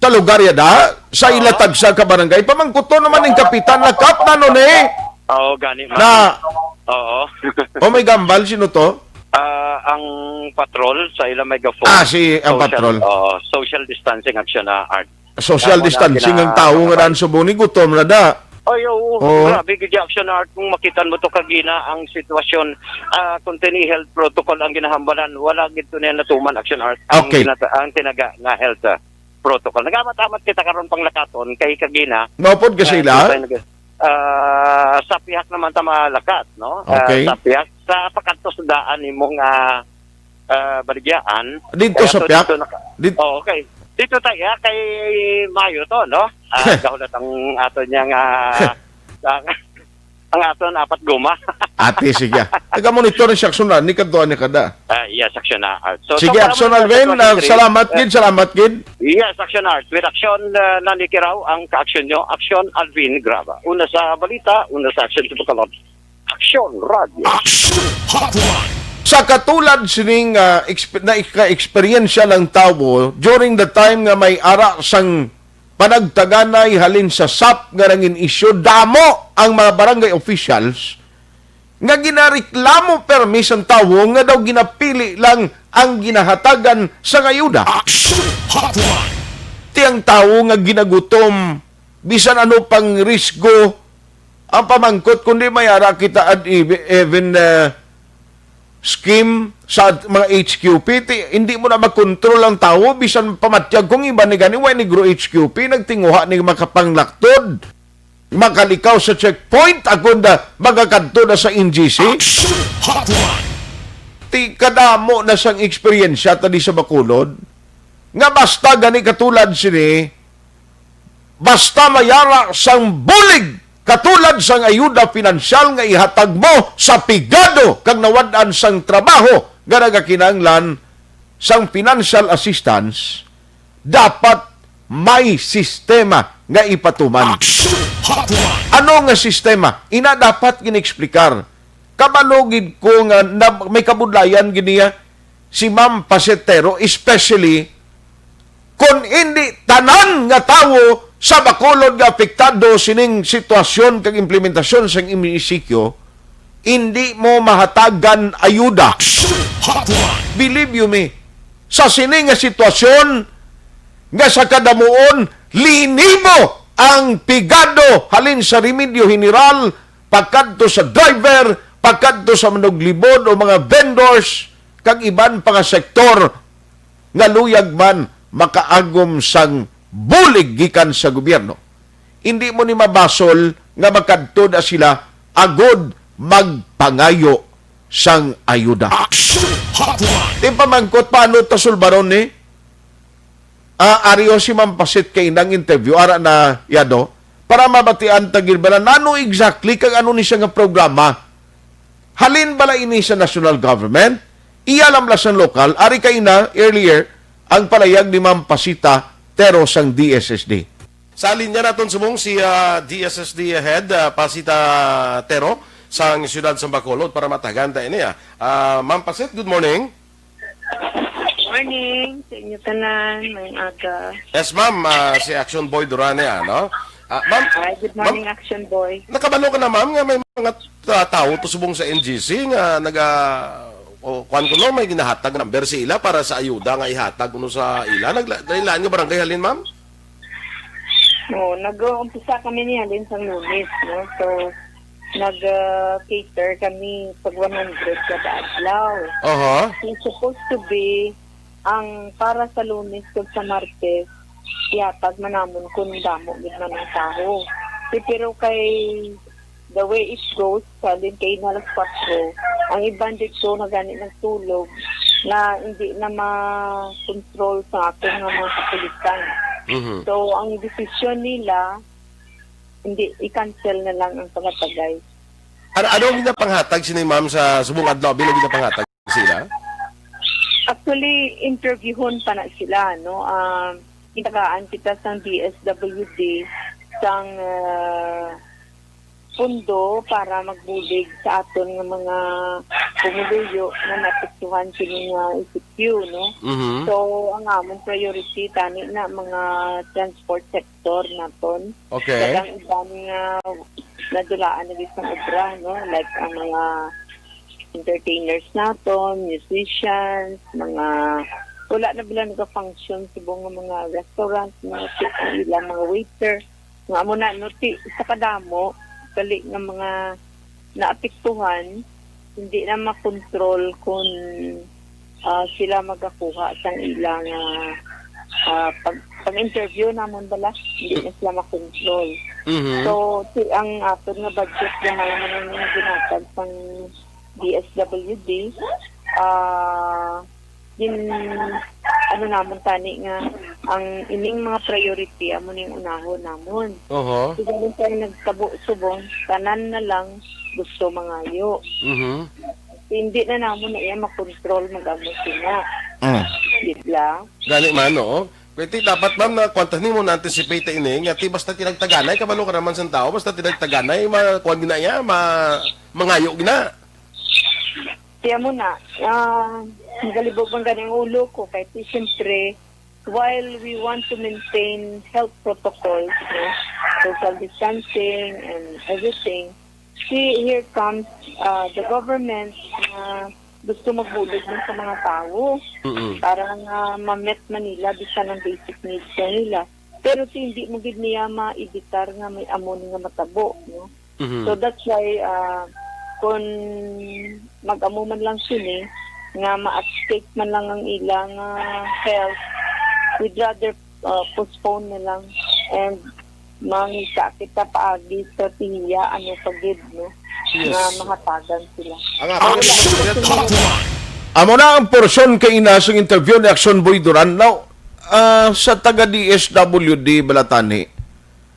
sa lugar ya da, sa Oo. ila tagsa ka barangay. Pamangkuton naman ning kapitan, lakap na nun eh. Oo, gani man. Na Oo. O may gambal, sino to? Ah, ang patrol sa ila may gafo. Ah, si, ang Social, patrol. oo, social distancing action na art. Social distancing ang tawo nga daan subong ni gutom na da. Ay, oo. Oo. Grabe gyud, Action Art, kung makita mo to kagina ang sitwasyon, ah, kung tini health protocol ang ginahambalan, wala gid to niya natuman, Action Art, ang Okay. ginata-, ang tinaga nga health, ah, protocol. Nagamat-amat kita karon panglakaton kay kagina, Maupod ka ah, sila? tayo nag-, ah, sa pihak naman ta malakat, no? Ah, Okay. sa pihak, sa pakadto sa daan nimo nga, ah, baligyaan. Dito Kaya sa to pihak? dito naka-, Dit- Oh, okay. Dito tayo, ah, kay Mayo to, no? Ah, gahulat ang ato niya nga, ang, ang ato na apat guma. Ate, sige. Taga-monitor ni Jackson na, ni kadto ni kada. Ah, yes, Action Art. So, Sige, so, para Action mo Alvin, naman sa ah, salamat Eh, gid, salamat gid. Yes, Action Art. With Action, ah, Nani Kiraw, ang ka-action nyo, Action Alvin Graba. Una sa balita, una sa action sa Bacolod. Action Radio. Action Hotline. Sa katulad sining, ah, exp-, na ika-eksperyensya ng tawo during the time nga may ara sang panagtaganay halin sa sap nga nangin isyu, damo ang mga barangay officials nga ginareklamo permi sang tawo nga daw ginapili lang ang ginahatagan sang ayuda. Action Hotline. Ti ang tawo nga ginagutom, bisan ano pang risgo, ang pamangkot, kundi may ara kita ad even, even, uh, scheme sa mga H Q P, ti, hindi mo na makontrol ang tawo, bisan pamatyag kung iba ni gani, way negro H Q P, nagtinguha ni makapanglaktod, makalikaw sa checkpoint, agod na makakadto na sa N G C. Action Hotline. Ti kadamo na sang eksperyensya tadi sa Bacolod, nga basta gani katulad sini, basta mayara sang bulig katulad sang ayuda pinansyal nga ihatag mo sa pigado kag nawad-an sang trabaho nga nagakinahanglan sang financial assistance, dapat may sistema nga ipatuman. Action Hotline. Ano nga sistema? Ina dapat gin-explicar. Kabalo gid ko nga na, may kabudlayan gid niya si Ma'am Pasetero, especially kung hindi tanan nga tawo sa Bacolod nga apektado sining sitwasyon kag implementasyon sang M E C Q, hindi mo mahatagan ayuda. Action Hotline. Believe you me, sa sini nga sitwasyon nga sa kadamuon, linibo ang pigado halin sa remedyo general, pakadto sa driver, pakadto sa manuglibod o mga vendors, kag iban pa nga sektor nga luyag man makaagom sang bulig gikan sa gobyerno. Hindi mo ni mabasol nga makadto na sila agod magpangayo sang ayuda. Action Hotline. Di pamangkot, paano ta sulbaron ni? Ah, ari o si Ma'am Pasit kay nang interview, ara na yado, para mabatian ta gid bala nano exactly kag ano ni siya nga programa. Halin bala ini sa national government? Iya lang bala sang lokal? Ari kay na earlier ang palayag ni Ma'am Pasita Tero sang D S S D. Sa linya naton subong si, ah, D S S D head, ah, Pasita Tero sang siyudad sa Bacolod para matagan ta ini, ah. Ah, Ma'am Pasit, good morning. Morning sa inyo tanan, mayong aga. Yes, ma'am. Ah, si Action Boy Durane, ano? Ah, ma'am, Hi, good ma'am, morning, Action Boy. Nakabalo ka na, ma'am, nga may mga ta-, tao to subong sa N G C nga naga-, o, kuwan ko, no, may ginahatag number sa ila para sa ayuda nga ihatag kuno sa ila? Nagla-, lain-lain nga barangay halin, ma'am? No, nag-uumpisa kami ni halin sa Lunes, no? So, nag, ah, cater kami pag one hundred kada adlaw. Aha. So, supposed to be, ang para sa Lunes kag sa Martes, ihatag man namon kung damo gid man ang tawo. Pero kay the way it goes, sa din kay na alas kwatro, ang iban dito na gani nagtulog na hindi na ma-control sa aton nga mga kapulisan. Mhm. So, ang desisyon nila, hindi, i-cancel na lang ang pangatagay. Ano, ano ang ginapanghatag sini, ma'am, sa subong adlaw? Ano ang ginapanghatag sila? Actually, interviewon pa na sila, no? Um, gitagaan kita sang D S W D sang, ah, pundo para magbulig sa aton nga mga pumuluyo nga naapektuhan kini nga E C Q, no? Mhm. So, ang amon priority tani na mga transport sector naton. Okay. Kag ang iban nga nadulaan na gid sang obra, no? Like ang mga entertainers naton, musicians, mga wala na bala nag-function subong nga mga restaurant, mga ti-, ang ilang mga waiter. Nga amo na, no, ti-, sa kadamo, gali nga mga naapektuhan, hindi na makontrol kung, ah, sila magakuha sang ilang, ah, ah, pag, pag-interview namon bala, hindi na sila makontrol. Mhm. So, ti-, ang aton nga budget gamay man ang ginhatag sang D S W D, ah, gin-, ano namon tani nga ang ining mga priority amo ning unahon namon. Oho. So, ganun tayo nagtabo subong, tanan na lang gusto mangayo. Mhm. Hindi na namon na iya makontrol mag-amo sina. Mm. Di ba? Gani man, oo. Kaya ti dapat, ma'am, na kwantas nimo na-anticipate ini, nga ti basta tinagtaganay, kabalo ka naman sa tao, basta tinagtaganay, ma-, kuwan gina iya, ma-, mangayo gina. Kaya mo na, ah, nagalibog man gani ang ulo ko. Kaya ti, siyempre, while we want to maintain health protocols, no, social distancing and everything, si, here comes, ah, the government na gusto magbulig man sa mga tao Mm-mm. para nga ma-meet man nila bisan ang basic needs na nila. Pero ti, hindi mo gid niya ma-evitar nga may amo ni nga matabo, no? Mhm. So that's why, ah, kung mag-amo man lang sini, nga ma-at stake man lang ang ilang, ah, health, we'd rather, ah, postpone na lang and mangita kita paagi sa tiya, ano pa gid, no? Yes. Nga mahatagan sila. Ang ako Ang Amo na ang porsyon kay ina sang interview ni Action Boy Duran. Now, ah, sa taga D S W D, Balatani,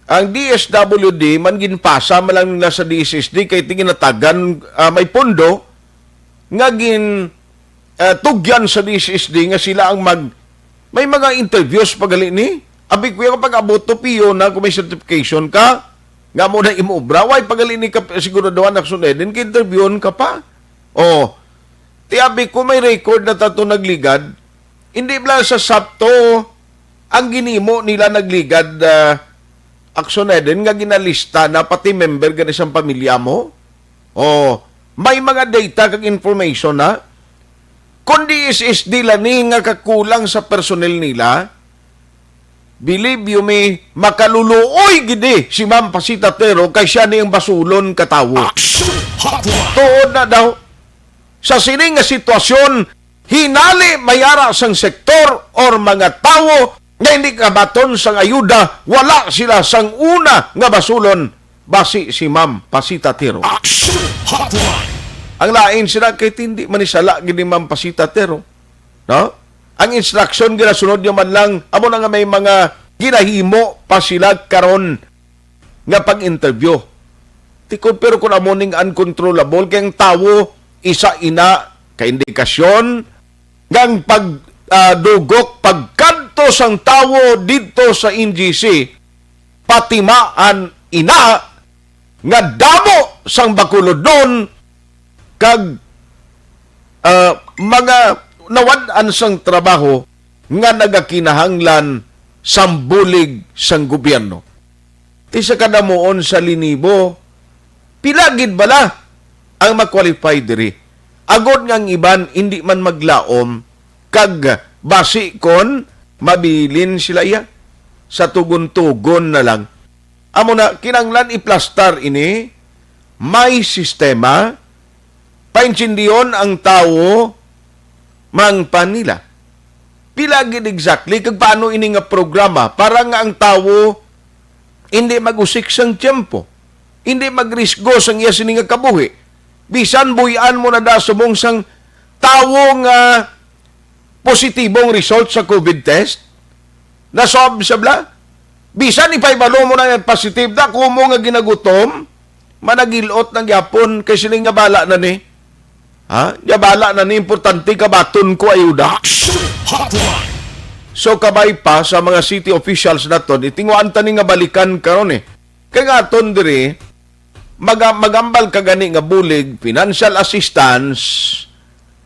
ang D S W D man ginpasa man lang nila sa D S S D kay ti ginatagan, ah, may pondo nga gin, ah, tugyan sa D S S D nga sila ang mag, may mga interviews pa gali ni. Abi ko yung pag-abot to, piyo na kung may certification ka, nga mo na imo obra. Why pa gali ni ka siguraduhan na sunedin, kay interviewon ka pa. Oh, ti abi ko may record na tato nagligad. Hindi bala sa sapto ang ginimo nila nagligad, ah, Action Eden, nga ginalista na pati member gani sang pamilya mo? Oh, may mga data kag information na. Kung D S S D lang ni nga kakulang sa personnel nila, believe you me, makaluluoy gid ni si Ma'am Pasita Tero kay siya ni ang basulon ka tawo. Action Hotline! Tuod na daw, sa sini nga sitwasyon, hinali may ara sang sektor or mga tawo nga hindi kabaton sang ayuda, wala sila sang una nga basulon, basi si Ma'am Pasita Tero. Action Hotline! Ang lain sila kay ti hindi man ni sala gid ni Ma'am Pasita Tero, no? Ang instruction ginasunod niya man lang, amo na nga may mga ginahimo pa sila karon nga pag-interview. Tikod, pero kung amo ning uncontrollable, kay ang tawo, isa ina ka indikasyon nga ang pag, ah, dugok, pagkadto sang tawo didto sa N G C, patimaan ina nga damo sang bakulodnon kag, ah, mga nawad-an sang trabaho nga nagakinahanglan sang bulig sang gobyerno. Ti sa kadamuon sa linibo, pila gid bala ang ma-qualify diri? Agod nga ang iban indi man maglaom kag basi kon mabilin sila iya sa tugon-tugon na lang. Amo na, kinahanglan iplastar ini, may sistema, paintindion ang tawo, mangpan nila. Pila gid exactly, kag paano ini nga programa para nga ang tawo hindi mag-usik sang tiyempo, hindi magrisgo sang iya sini nga kabuhi? Bisan buy-an mo na da subong sang tawo nga positibong result sa covid test, naswab sa bla. Bisan ipahibalo mo na nga positive na, kumo nga ginagutom, managilot na gyapon kay sini nga bala na ni. Ha? Nga bala na ni, importante kabaton ko ayuda. Action Hotline! So, kabay pa sa mga city officials naton, itinguan ta ni nga balikan karon eh. Kay nga aton diri, maga-, magambal ka gani nga bulig, financial assistance,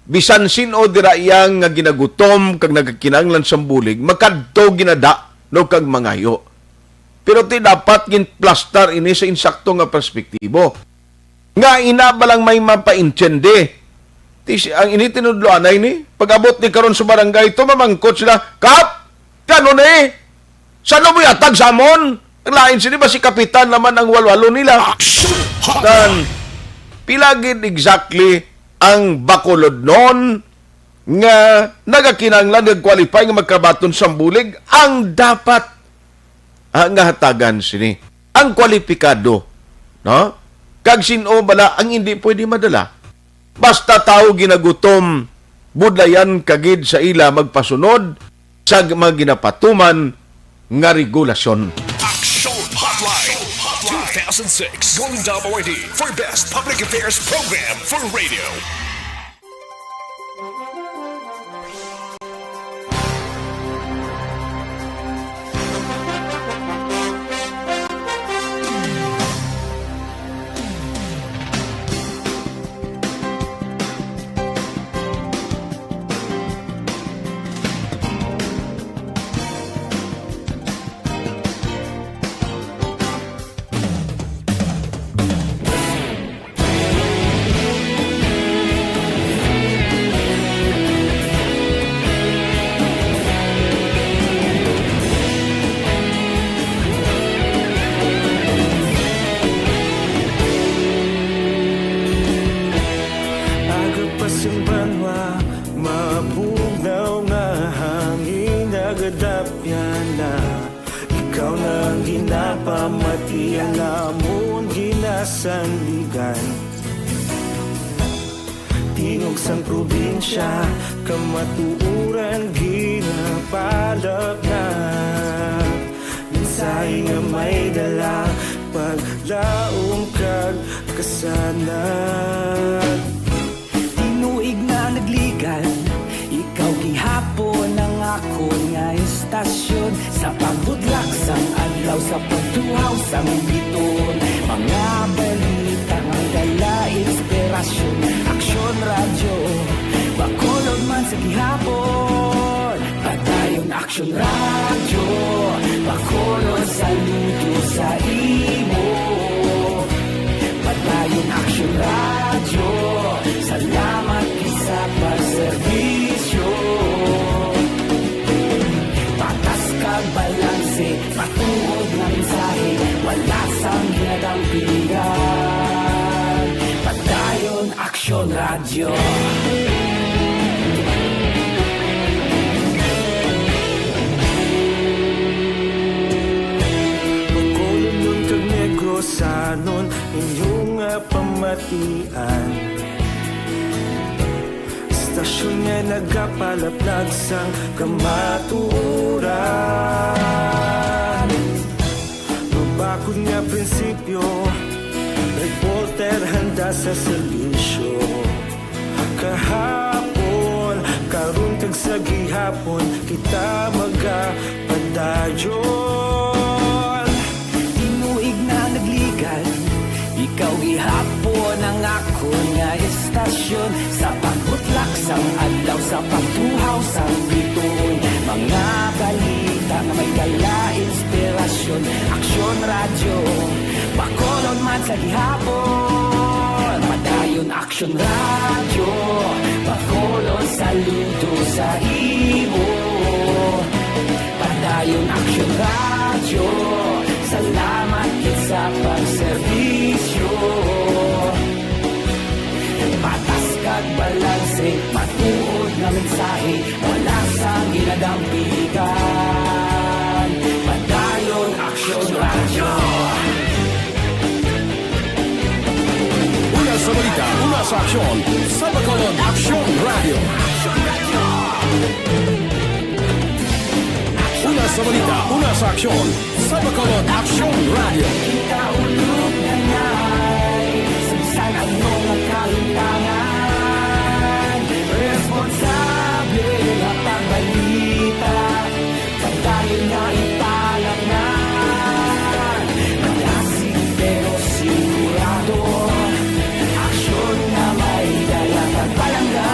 bisan sin-o dira iya nga ginagutom kag nagakinahanglan sang bulig, makadto ginada, no, kag mangayo. Pero ti dapat ginplastar ini sa insakto nga perspektibo. Nga ina ba lang may mapaintindi Ti si, ang ini tinudloanay ni, pag-abot ni karon sa barangay, tumamangkot sila, "Kap, kano ni? Saan mo yatag sa amon?" Ang lain sini ba si Kapitan naman ang walwalo nila? Action Hotline! Dan, pila gid exactly ang Bacolodnon nga nagakinahanglan, nag-qualify nga magkabaton sang bulig? Ang dapat, ah, nga hatagan sini ang kwalipikado, no? Kag sin-o bala ang hindi pwede madala? Basta tawo ginagutom, budlayan ka gid sa ila magpasunod sa mga ginapatuman nga regulasyon. Action Hotline two thousand six, Golden Dome Awardee for Best Public Affairs Program for Radio. Aga pa sing banwa, mabugnaw nga hangin, nagadapyan na. Ikaw na ang ginapamati, ang amon ginasandigan. Tingog sang probinsya, kamatuoran ginapalapnap. Mensahe nga may dala, paglaom kag kasanag. Tinuig na nagligad, ikaw gihapon ang akon nga istasyon. Sa pagbutlak sang adlaw, sa pagtuhaw sang biton, mga balita nga dala inspirasyon. Aksyon Radyo, Bacolod man sa gihapon. Padayon Aksyon Radyo, Bacolod, saludo sa imo. Padayon Aksyon Radyo, salamat gid sa pagserbisyo. Patas kag balanse, matuod nga mensahe, wala sang ginadampigan. Padayon Aksyon Radyo. Bacolodnon kag Negrosanon, inyo nga pamatian. Istasyon nga nagapalaplag sang kamatuoran. Mabakod nga prinsipyo, reporter handa sa serbisyo. Kahapon, karon kag sa gihapon, kita magapadayon. Tinuig na nagligad, ikaw gihapon ang akon nga istasyon. Sa pagbutlak sang adlaw, sa pagtuhaw sang biton, mga balita nga may dala inspirasyon. Aksyon Radyo, Bacolod man sa gihapon. Padayon Aksyon Radyo, Bacolod, saludo sa imo. Padayon Aksyon Radyo, salamat gid sa pagserbisyo. Patas kag balanse, matuod nga mensahe, wala sang ginadampigan. Padayon Aksyon Radyo. Una sa balita, una sa aksyon, sa Bacolod Aksyon Radyo. Una sa balita, una sa aksyon, sa Bacolod Aksyon Radyo. Kita ulog na ngay, sa bisan ano nga kahimtangan, responsable nga pagbalita. Padayon nga ipalapngan, malasig pero sigurado, aksyon nga may dala kag palangga.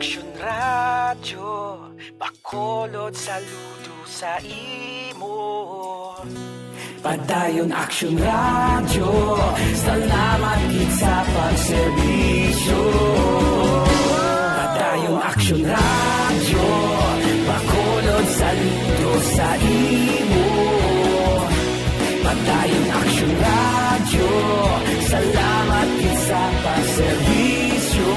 Aksyon Radyo, Bacolod, saludo sa imo. Padayon Aksyon Radyo, salamat gid sa pagserbisyo. Padayon Aksyon Radyo, Bacolod, saludo sa imo. Padayon Aksyon Radyo, salamat gid sa pagserbisyo.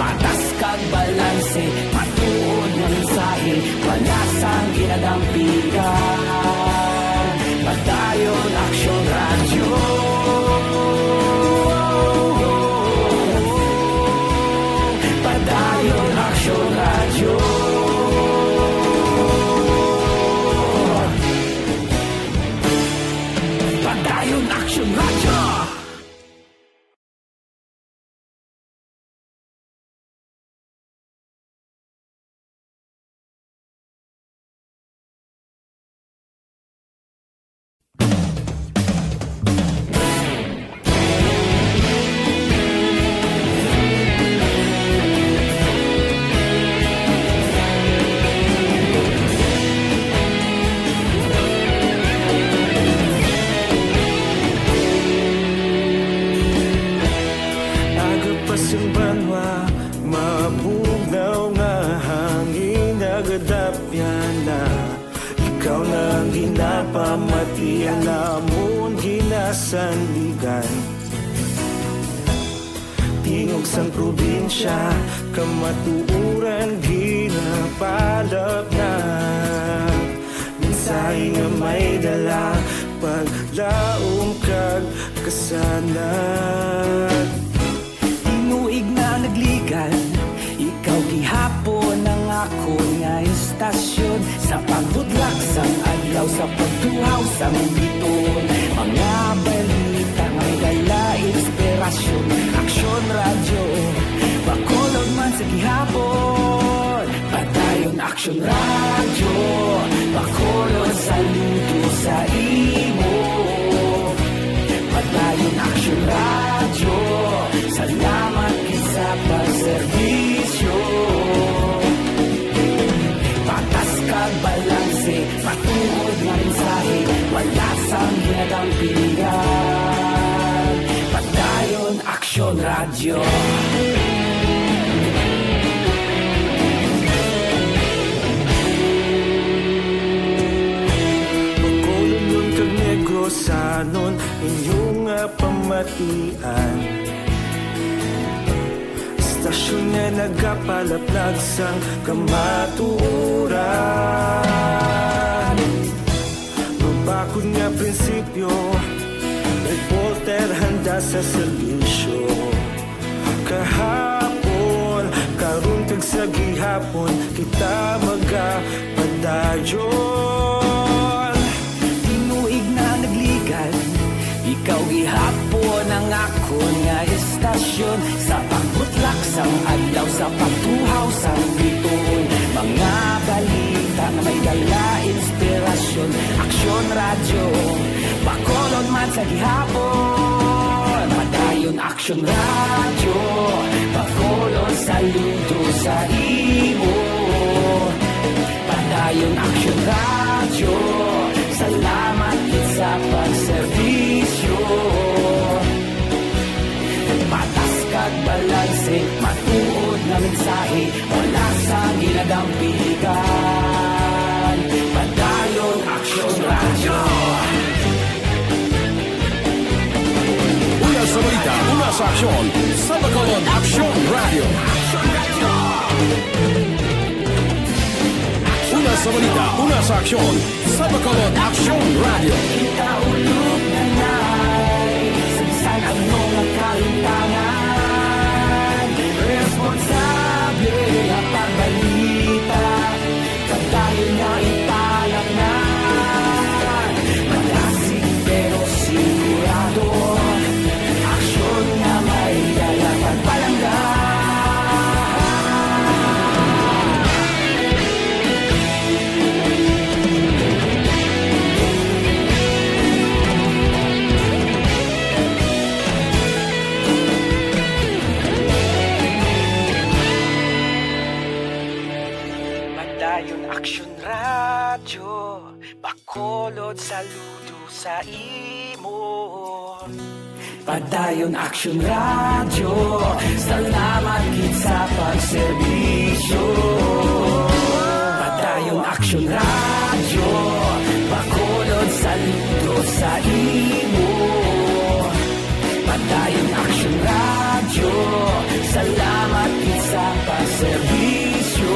Patas kag balanse, matuod nga mensahe, wala sang ginadampigan. Padayon Aksyon Radyo. Padayon Aksyon Radyo. Padayon Aksyon Radyo. Aga pa sing banwa, mabugnaw nga hangin nagadapyan na. Ikaw na ang ginapamati, alamon ginasandigan. Tingog sang probinsya, kamatuoran ginapalapnag. Mensahe nga may dala, paglaom kag kasanag. Tinuig na nagligan, ikaw gihapon ang akon nga istasyon. Sa pagbutlak sang adlaw, sa pagtuhaw sang biton, mga balita nga may dala inspirasyon. Aksyon Radyo, Bacolod man sa gihapon. Padayon Aksyon Radyo, Bacolod, saludo sa imo. Padayon Aksyon Radyo, salamat gid sa pagserbisyo. Patas kag balanse, matuod nga mensahe, wala sang ginadampigan. Padayon Aksyon Radyo. Bacolodnon kag Negrosanon, inyo nga pamatian. Istasyon nga nagapalaplag sang kamatuoran. Mabakod nga prinsipyo, reporter handa sa serbisyo. Kahapon, karon, kag sa gihapon, kita magapadayon. Tinuig na nagligan, ikaw gihapon ang akon nga istasyon. Sa pagbutlak sang adlaw, sa pagtuhaw sang biton, mga balita nga may dala inspirasyon. Aksyon Radyo, Bacolod man sa gihapon. Padayon Aksyon Radyo, Bacolod, saludo sa imo. Padayon Aksyon Radyo, salamat gid sa pagserbisyo. Patas kag balanse, matuod nga mensahe, wala sang ginadampigan. Padayon Aksyon Radyo. Una sa balita, una sa aksyon, sa Bacolod Aksyon Radyo. Una sa balita, una sa aksyon, sa Bacolod Aksyon Radyo. Kita ulog na nay, sa bisan ano nga kalimtangan, responsable ang pagbalita. Padayon nga ipalapngan, malasig pero sigurado. Aksyon nga may dala pagpalangga. sa imo. Padayon Aksyon Radyo, salamat gid sa pagserbisyo. Padayon Aksyon Radyo, Bacolod, saludo sa imo. Padayon Aksyon Radyo, salamat gid sa pagserbisyo.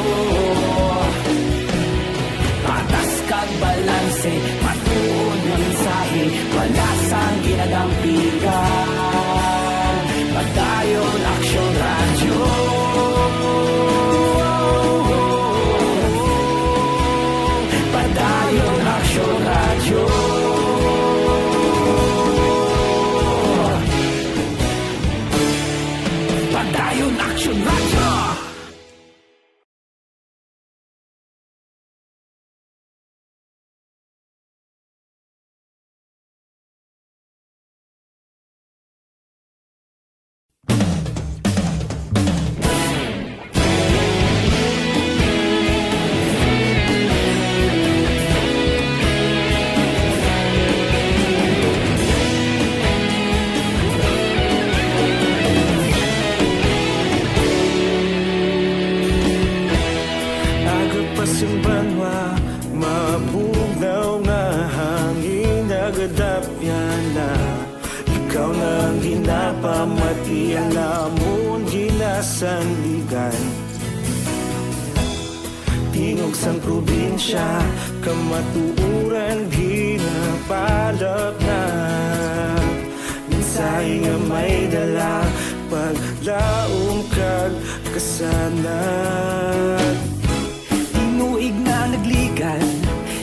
Patas kag balanse, matuod nga mensahe, wala sang ginadampigan. Padayon Aksyon Radyo. Padayon Aksyon Radyo. Padayon Aksyon Radyo. Aga pa sing banwa, mabugnaw nga hangin nagadapyan na. Ikaw na ang ginapamati, ang amon ginasandigan. Tingog sang probinsya, kamatuoran ginapalapnap. Mensahe nga may dala, paglaom kag kasanag. Tinuig na nagligad,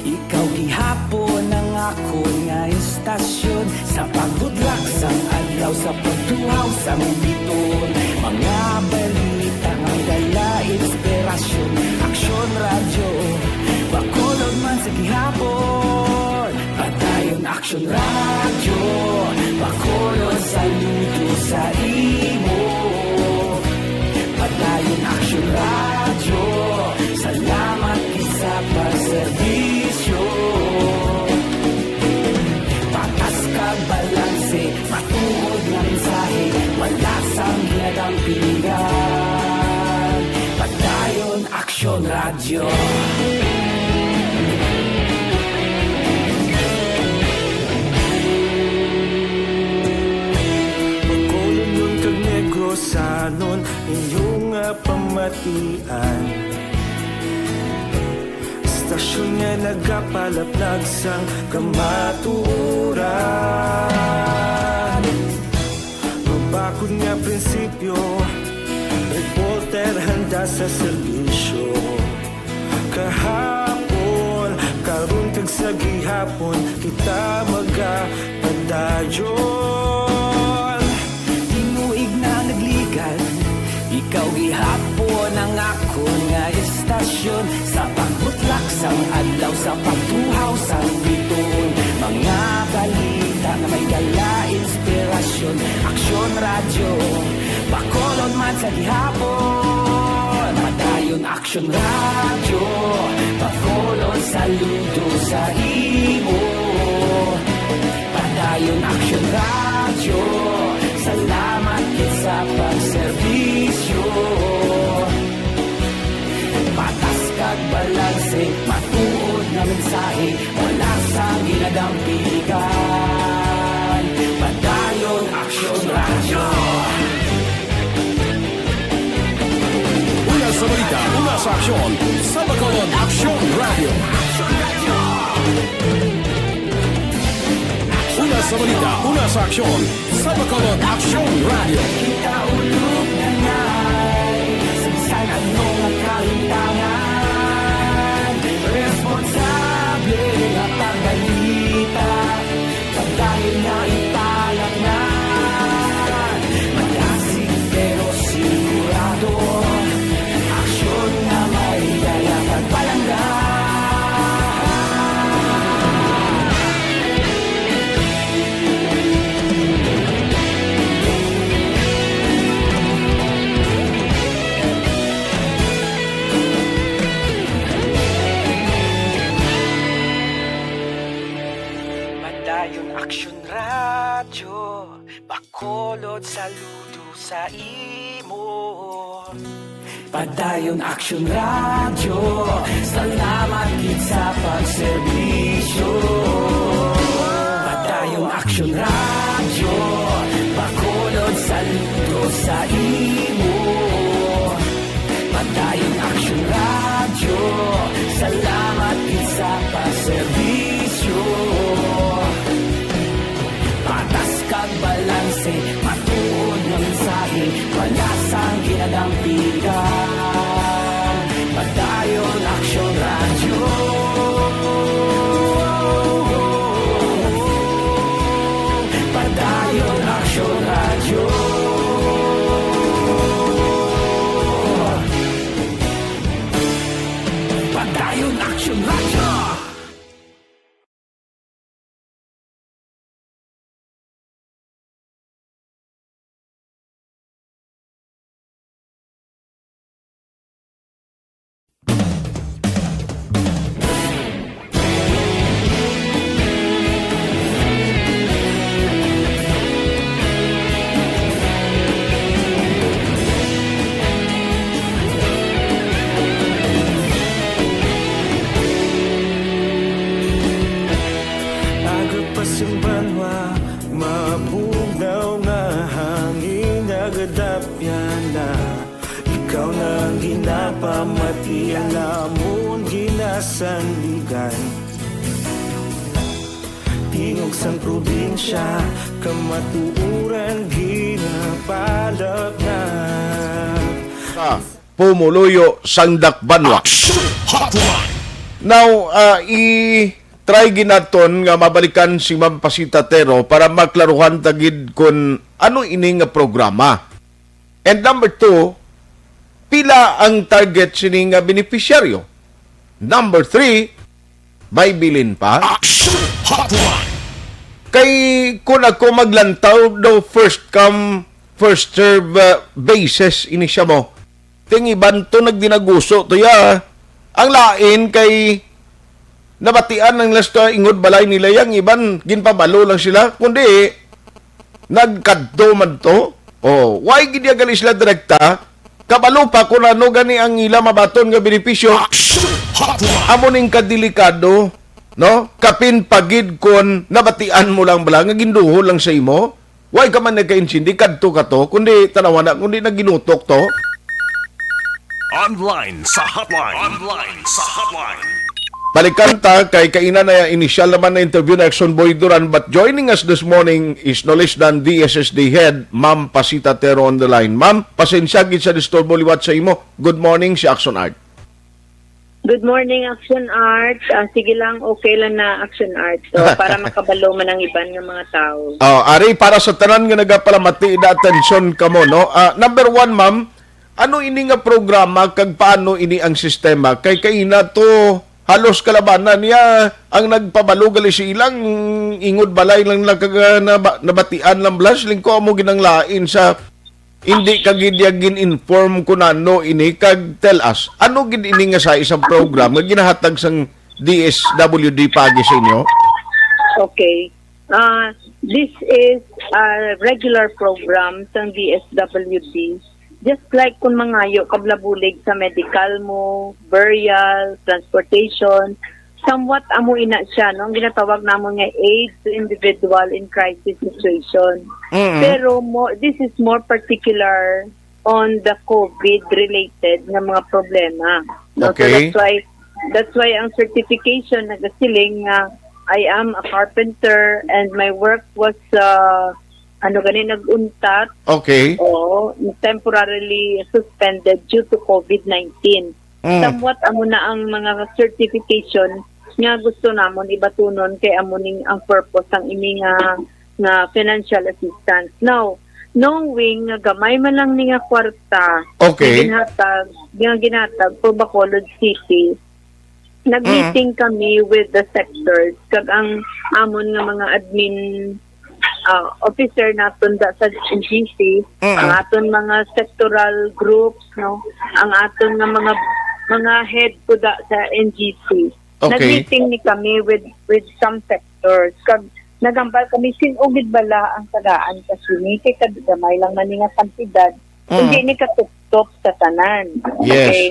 ikaw gihapon ang akon nga istasyon. Sa pagbutlak sang adlaw, sa pagtuhaw sang biton, mga balita nga dala inspirasyon. Aksyon Radyo, Bacolod man sa gihapon. Padayon Aksyon Radyo, Bacolod, saludo sa imo. Padayon Aksyon Radyo, salamat gid sa pagserbisyo. Patas kag balanse, matuod nga mensahe, wala sang ginadampigan. Padayon Aksyon Radyo. Bacolodnon kag Negrosanon, inyo nga pamatian. Istasyon nga nagapalaplag sang kamatuoran. Mabakod nga prinsipyo, reporter handa sa serbisyo. Kahapon, karon kag sa gihapon, kita magapadayon. Tinuig na nagligad, ikaw gihapon ang akon nga istasyon. Sa pagbutlak sang adlaw, sa pagtuhaw sang bituon, mga balita nga may dala inspirasyon. Aksyon Radyo, Bacolod man sa gihapon. Padayon Aksyon Radyo, Bacolod, saludo sa imo. Padayon Aksyon Radyo, salamat gid sa pagserbisyo. Patas kag balanse, matuod nga mensahe, wala sang ginadampigan. Padayon Aksyon Radyo. Una sa balita, una sa aksyon, sa Bacolod Aksyon Radyo. Una sa balita, una sa aksyon, sa Bacolod Aksyon Radyo. Kita ulog na ngay, sa bisan ano nga kalimtangan, responsable nga pagbalita. Pagdayon na ipalatnan, malasig pero sigurado. Aksyon nga may dala kag palangga. Bacolod, saludo sa imo. Padayon Action Radio, salamat gid sa pagserbisyo. Padayon Action Radio, Bacolod, saludo sa imo. Padayon Action Radio, salamat gid sa pagserbisyo. Patas kag balanse, matuod nga mensahe, wala sang ginadampigan. Padayon Action Radio. Padayon Action Radio. Padayon Action Radio. Agod pa sing banwa, mabugnaw nga hangin, nagadapyan na. Ikaw na ang ginapamati, ang amon ginasandigan. Tingog sang probinsya, kamatuoran ginapalabnag. Sa pumuluyo sang dakbanwa. Action Hotline. Now, ah, i-try ginaton nga mabalikan si Ma'am Pasita Tero para maklaruhan ta gid kon ano ini nga programa. And number two, pila ang target sini nga benepisyaryo? Number three, may bilin pa? Action Hotline. Kay kung ako maglantaw daw, first come, first serve, uh, basis ini siya mo. Ting iban to nagdinaguso to ya. Ang lain kay nabatian lang nila sa ingod balay nila, yang iban ginpabalo lang sila, kundi nagkadto man to. Oh, why gid ya gali sila direkta? Kabalo pa kung ano gani ang ila mabaton nga benepisyo. Action Hotline. Amo ning kadelikado, no? Kapin pa gid kon nabatian mo lang bala nga ginduhol lang sa imo. Why ka man nagka-insindi? Kadto ka to, kundi tanawa na, kundi naginutok to. Online sa hotline. Online sa hotline. Balikan ta kay kaina na initial naman na interview na Action Boy Duran, but joining us this morning is no less than D S S D head, Ma'am Pasita Tero on the line. Ma'am, pasensya gid sa disturbo liwat sa imo. Good morning, si Action Art. Good morning, Action Art. Ah, sige lang, okay lang na, Action Art. So, para makabalo man ang iban nga mga tao. Oh, ari, para sa tanan nga nagapalamati, na atensyon kamo, no? Ah, number one, ma'am, ano ini nga programa kag paano ini ang sistema? Kay kaina to, halos kalabanan niya ang nagpabalo gali sa ilang ingod balay lang lang kag, ah, naba-, nabatian lang blas, lingko amo ginanglain sa hindi ka gid ya gin-inform kun ano ini, kag tell us, ano gid ini nga sa isang program nga ginahatag sang D S W D paagi sa inyo? Okay. Ah, this is a regular program sang D S W D. Just like kung mangayo ka bala bulig sa medical mo, burial, transportation, somewhat amo ina siya, no? Ang ginatawag namon nga aid to individual in crisis situation. Mm-mm. Pero mo, this is more particular on the COVID related nga mga problema. No? So Okay. that's why, that's why ang certification nagasiling nga I am a carpenter and my work was, uh, ano gani, nag-untat. Okay. Oo, temporarily suspended due to COVID nineteen. Mm. Somewhat amo na ang mga certification nga gusto namon ibatunon kay amo ning ang purpose sang ini nga, nga financial assistance. Now, knowing nga gamay man lang ni nga kwarta Okay. nga ginhatag, nga ginhatag for Bacolod City, nag-meeting Mm. kami with the sectors kag ang amon nga mga admin, ah, officer naton da sa N G C, Mm. ang aton mga sectoral groups, no, ang aton nga mga, mga head po da sa N G C. Okay. Nag-meeting ni kami with, with some sectors. Kag Nagambal kami, sin-o gid bala ang tagaan ka sini, kay kad-, gamay lang man ni nga kantidad, Mm. hindi ni katuptop sa tanan. Yes. Okay?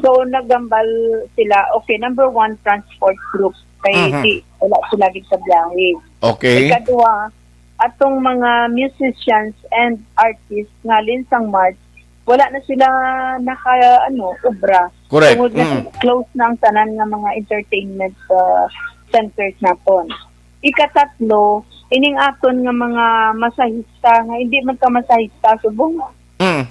So, nagambal sila, okay, number one, transport group, kay Mhm. di, wala sila gid sa biyahe. Okay. Ikadua, atong mga musicians and artists nga halin sang March, wala na sila naka, ano, obra. Correct. Tungod na Mm. close na ang tanan nga mga entertainment, ah, centers naton. Ikatatlo, ining aton nga mga masahista, nga hindi man ka masahista, subong, Mm.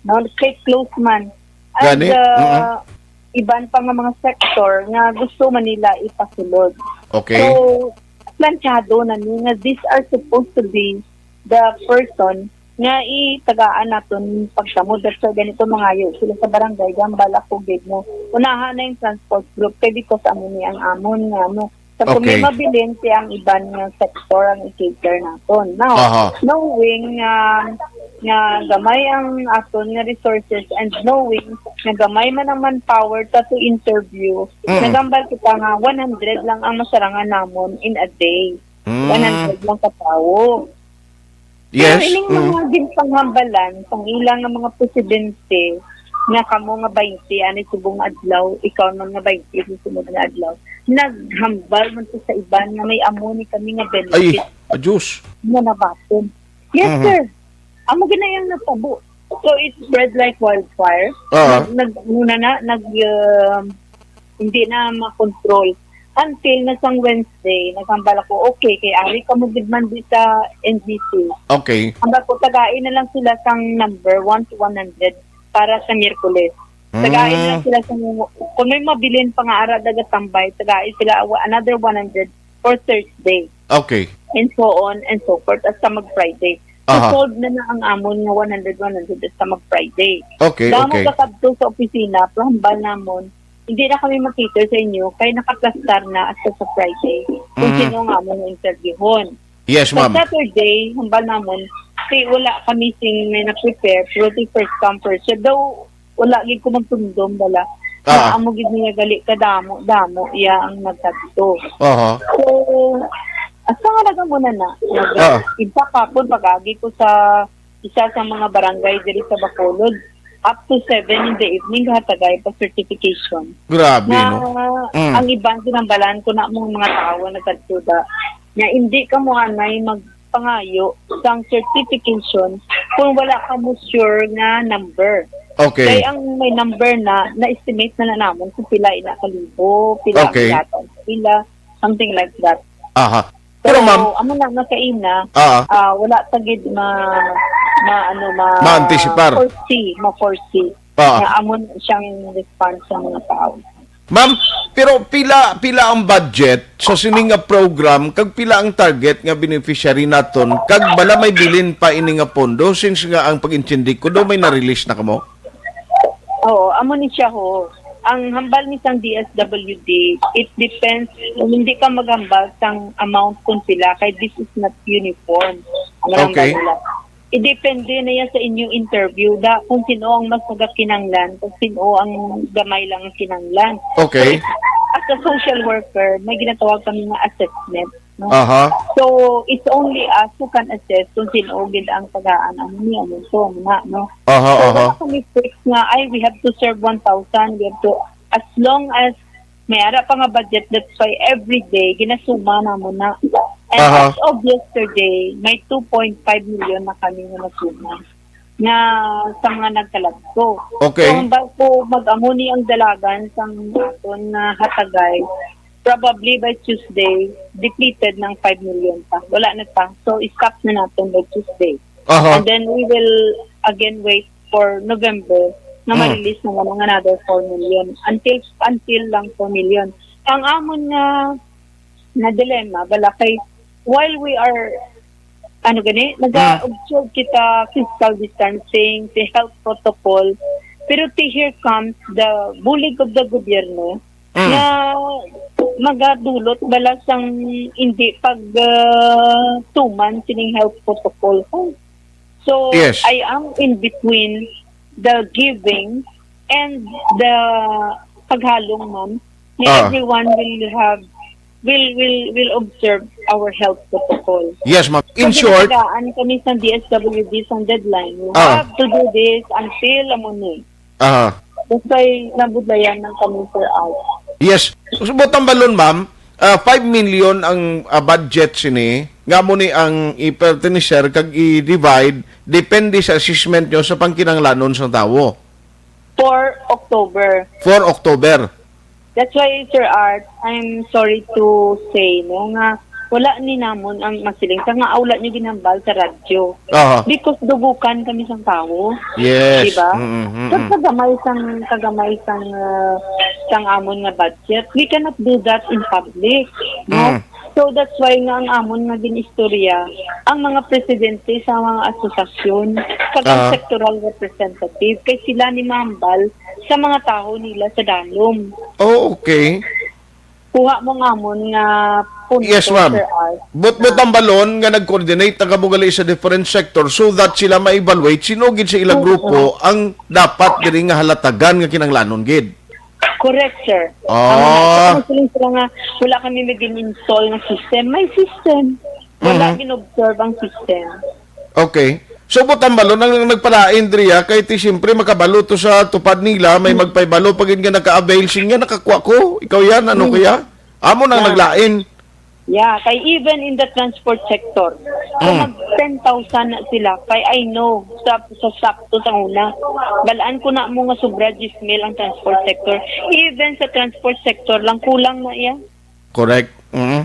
no, kay close man. And, Gani? ah, Mm. iban pa nga mga sector nga gusto man nila ipasulod. Okay. So, plantsado na ni nga these are supposed to be the person nga itagaan naton pagsamod. That's why ganito mangayo sila sa barangay, gambal ako gid mo. Unahan na yung transport group kay because amo ni ang amon nga, ano, sa kung may Okay. mabilin siya ang iban nga sector ang i-cater naton. Now, Aha. knowing nga, nga gamay ang aton nga resources and knowing nga gamay man ang manpower ta to interview, Mm. nagambal kita nga one hundred lang ang masarangan namon in a day. Mm. One hundred lang ka tawo. Pero Yes. ining Mm. mga ginpanghambalan sang ilang nga mga presidente nga kamo nga twenty ani subong adlaw, ikaw man nga twenty sa sunod nga adlaw, naghambal man to sa iban nga may amo ni kami nga Ay, benefit adjus. nga nabaton. Yes, Mhm. sir. Amo gid na yang natabo. So, it spread like wildfire. Oo. Nag, nag, muna na, nag, um, hindi na makontrol. Until na sang Wednesday, naghambal ako, okay, kay ari kamo gid man di sa N G C. Okay. Hambal ko, tagai na lang sila sang number one to one hundred para sa Miyerkules. Tagai na lang Mm. sila sang, kung may mabilin pa nga ara dagatambay, tagai sila wa-, another one hundred for Thursday. Okay. And so on and so forth, hasta mag-Friday. So, Aha. solved na na ang amon nga one hundred, one hundred hasta mag-Friday. Okay, Damo okay. ka kadto sa opisina, pero hambal namon, hindi na kami makita sa inyo, kay nakaplastar na hasta sa Friday kung Mm. sino nga amon interviewon. Yes, Sa ma'am. Saturday, hambal namon, kay wala kami sing may na-prepare, pero di first come, first serve. Daw, wala gid ko magtumdom bala. Ah. Na amo gid niya gali kadamo-damo iya ang nagkadto. Aha. So, asa nga nagamuna na? Nag-, Ah. in fact, kapon pag-agi ko sa isa sa mga barangay diri sa Bacolod, up to seven in the evening, hatagay pa certification. Grabe, Na no? Mm. ang iban, ginambalan ko na mong mga tao nga nagkadto da, nga hindi ka mo anay magpangayo sang certification kung wala ka mo sure nga number. Okay. Kay ang may number na, na-estimate na na namon kung pila ina ka libo, pila ang Okay. yata, pila, something like that. Aha. Pero, Pero, ma'am, amo na nga kaina, Ah. ah, wala ta gid ma-, ma-, ano, ma-, Ma-anticipar. foresee, ma-foresee. Ah. Nga amo na siyang response sa mga tao. Ma'am, pero pila, pila ang budget sa sini nga program, kag pila ang target nga beneficiary naton, kag bala may bilin pa ini nga pondo, since nga ang pag-intindi ko daw may na-release na kamo? Oo, amo ni siya ho. Ang hambal ni sang D S W D, it depends, hindi ka maghambal sang amount kung pila, kay this is not uniform. Ang hambal Okay. nila. Idepende na yan sa inyo interview, da, kung sino ang mas nagakinanglan, kung sino ang gamay lang ang kinanglan. Okay. So, as a social worker, may ginatawag kami nga assessment, no? Aha. So, it's only us who can assess kung sino gid ang tagaan ang niya, so, na, no? Aha, So, aha. wala kami fix nga, "Ay, we have to serve one thousand, we have to," as long as may ara pa nga budget, that's why every day, ginasuma namon na. And Aha. as of yesterday, may two point five million na kami nga nasuma nga sa mga nagkalagto. Okay. So, hambal ko, mag-amo ni ang dalagan sang aton nga hatagay, probably by Tuesday, depleted ng five million pa. Wala na ta. So, i-stop na natin by Tuesday. Aha. And then we will again wait for November na Mm. ma-release naman ang another four million. Until, until lang four million. Ang amon nga, nga dilemma, bala kay, while we are, ano gani, Mm. nag-observe kita physical distancing, the health protocol, pero ti here comes the bulig of the gobyerno Mm. nga magadulot bala sang hindi pag, ah, tuman sining health protocol. So, Yes. I am in between the giving and the paghalong, ma'am. Nga Ah. everyone will have will will will observe our health protocol. Yes, ma'am. In So, short, ginatagaan kami sa D S W D sa deadline. You Ah. have to do this until amo ni. Aha. That's why nabudlayan lang kami for out. Yes. So, butang balon, ma'am, ah, five million ang, ah, budget sini, nga mo ni ang i-pertenecer kag i-divide, depende sa assessment nyo sa pangkinahanglanon sang tawo. For October. For October. That's why, Sir Art, I'm sorry to say, no, nga wala ni namon ang masiling sa nga wala niyo ginhambal sa radyo. Aha. Because dugukan kami sang tawo. Yes. Di ba? Mm, mm, So, mm. kagamay sang, kagamay sang, ah, sang amon nga budget, we cannot do that in public, no? Mm. So, that's why nga ang amon nga gin-istorya, ang mga presidente sa mga asosasyon, kag ang Ah. sectoral representative, kay sila ni mahambal sa mga tawo nila sa dalom. Oh, okay. Kuha mo nga amon nga punto, Yes, ma'am. Sir Art. But, but ang balon nga nag-coordinate na kamo gali sa different sector so that sila ma-evaluate sino gid sa ilang Oo. grupo ang dapat diri nga halatagan nga kinahanglanon gid. Correct, sir. Ah. Ang mga, ang feeling sila nga, wala kami may gin-install nga system. May system. Wala Mhm. gin-observe ang system. Okay. So, butang balon ang nagpalain diri, ah, kay ti siyempre makabalo to sa tupad nila, may Hmm. magpaybalo pa gid nga naka-avail siya, nakakuha ko. Ikaw yan, ano Hmm. kaya? Amo nang Yeah. naglain. Yeah, kay even in the transport sector, kung Hmm. mag ten thousand na sila, kay I know, sa, sa sakto sa una, balaan ko na mo nga sobra diyes mil ang transport sector. Even sa transport sector lang, kulang na iya. Correct. Mhm.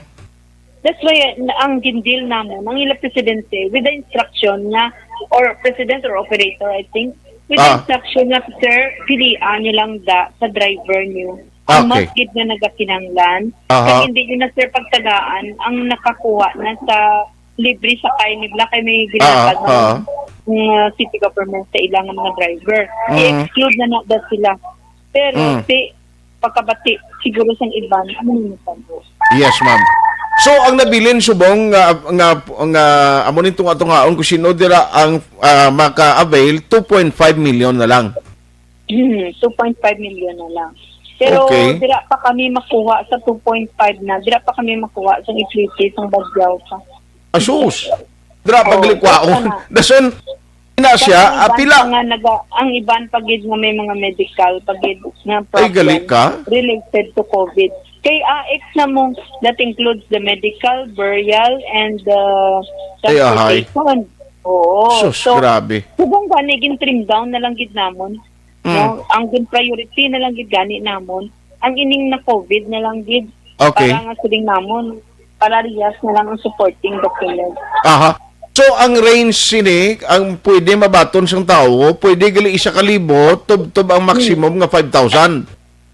That's why, uh, ang gindil namon, ang ila presidente, with the instruction nga, or president or operator, I think, with the Ah. instruction nga, "Sir, pilian niyo lang da sa driver niyo. Ang Okay. mas gid nga nagakinanglan, Aha. kag hindi niyo na, sir, pagtagaan ang nakakuha na sa libre sakay nila kay may Ah, ginatag ah. ng, ng city government sa ilang mga driver. Mm. I-exclude na na daw sila." Pero Mm. si pagkabati siguro sang iban, ano ni nagtabo? Yes, ma'am. So, ang nabilin subong nga, nga, nga amo ning tunga-tungaon kung sino dira ang, ah, maka-avail, two point five million na lang. Hmm, two point five million na lang. Pero Okay. dira pa kami makuha sa two point five na. Dira pa kami makuha sa equity, sa Baguio pa. Asus! Dira pa Oh, gali kwaon. Tama. Dason, ina siya, Kasi ang ah, iban pila? pa nga naga-, ang iban pa gid nga may mga medical pa gid nga Ay, gali problem ka? related to COVID. Kay A X na mo, that includes the medical, burial, and the Ay, ahay. transportation. Oo. Sus, So, grabe. Subong gani, gin-trim down na lang gid namon. Mm. No? Ang gin priority na lang gid gani namon, ang ining na COVID na lang gid. Okay. Para nga siling namon, parehas na lang ang supporting document. Aha. So, ang range sini, ang pwede mabaton sang tawo, pwede gali isa ka libo, tubtob ang Hmm. maximum nga five thousand.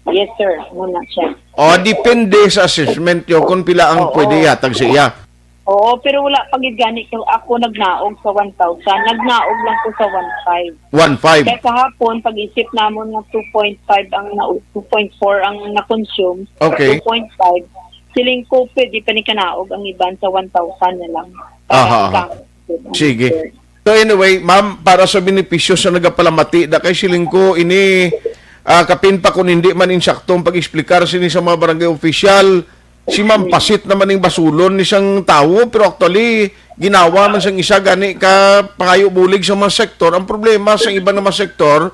Yes, sir. Muna siya. O, depende sa assessment nyo kung pila ang Oo. pwede ihatag sa iya. Oo, pero wala pa gid gani kay ako nagnaog sa one thousand. Nagnaog lang ko sa one five. One five. Kaya kahapon, pag-isip namon nga two point five ang na-, two point four ang na-consume, Okay. two point five, siling ko, pwede pa ni kanaog ang iban sa one thousand na lang. Aha, aha. Para sa Sige. So anyway, ma'am, para sa benepisyo sa nagapalamati, da kay siling ko ini, ah, kapin pa kung hindi man insakto ang pag-explicar sini sa mga barangay official, si Ma'am Pasit naman ning basulon ni sang tawo, pero actually, ginawa man sang isa gani ka pangayo bulig sa mga sektor. Ang problema sa iba na mga sektor,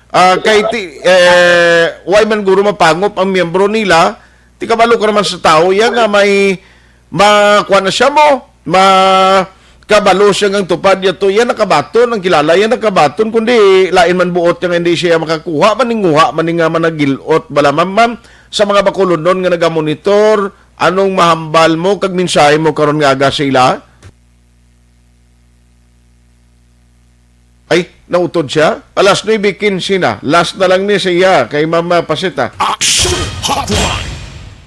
ah, kay ti-, eh, way man guro mapangop ang miyembro nila, ti kabalo ka naman sa tawo, iya nga may ma-, kuwan na siya mo, ma-, kabalo siya nga ang tupad niya to, iya nakabaton, ang kilala, iya nakabaton, kundi lain man buot niya nga hindi siya makakuha, maninguha, man nga managilot, bala, ma'am, ma'am, sa mga Bacolodnon nga nagamonitor, anong mahambal mo kag mensahe mo karon nga aga sa ila? Ay, nautod siya? Alas nuebe quince na. Last na lang ni sa iya kay Mama Pasita. Action Hotline.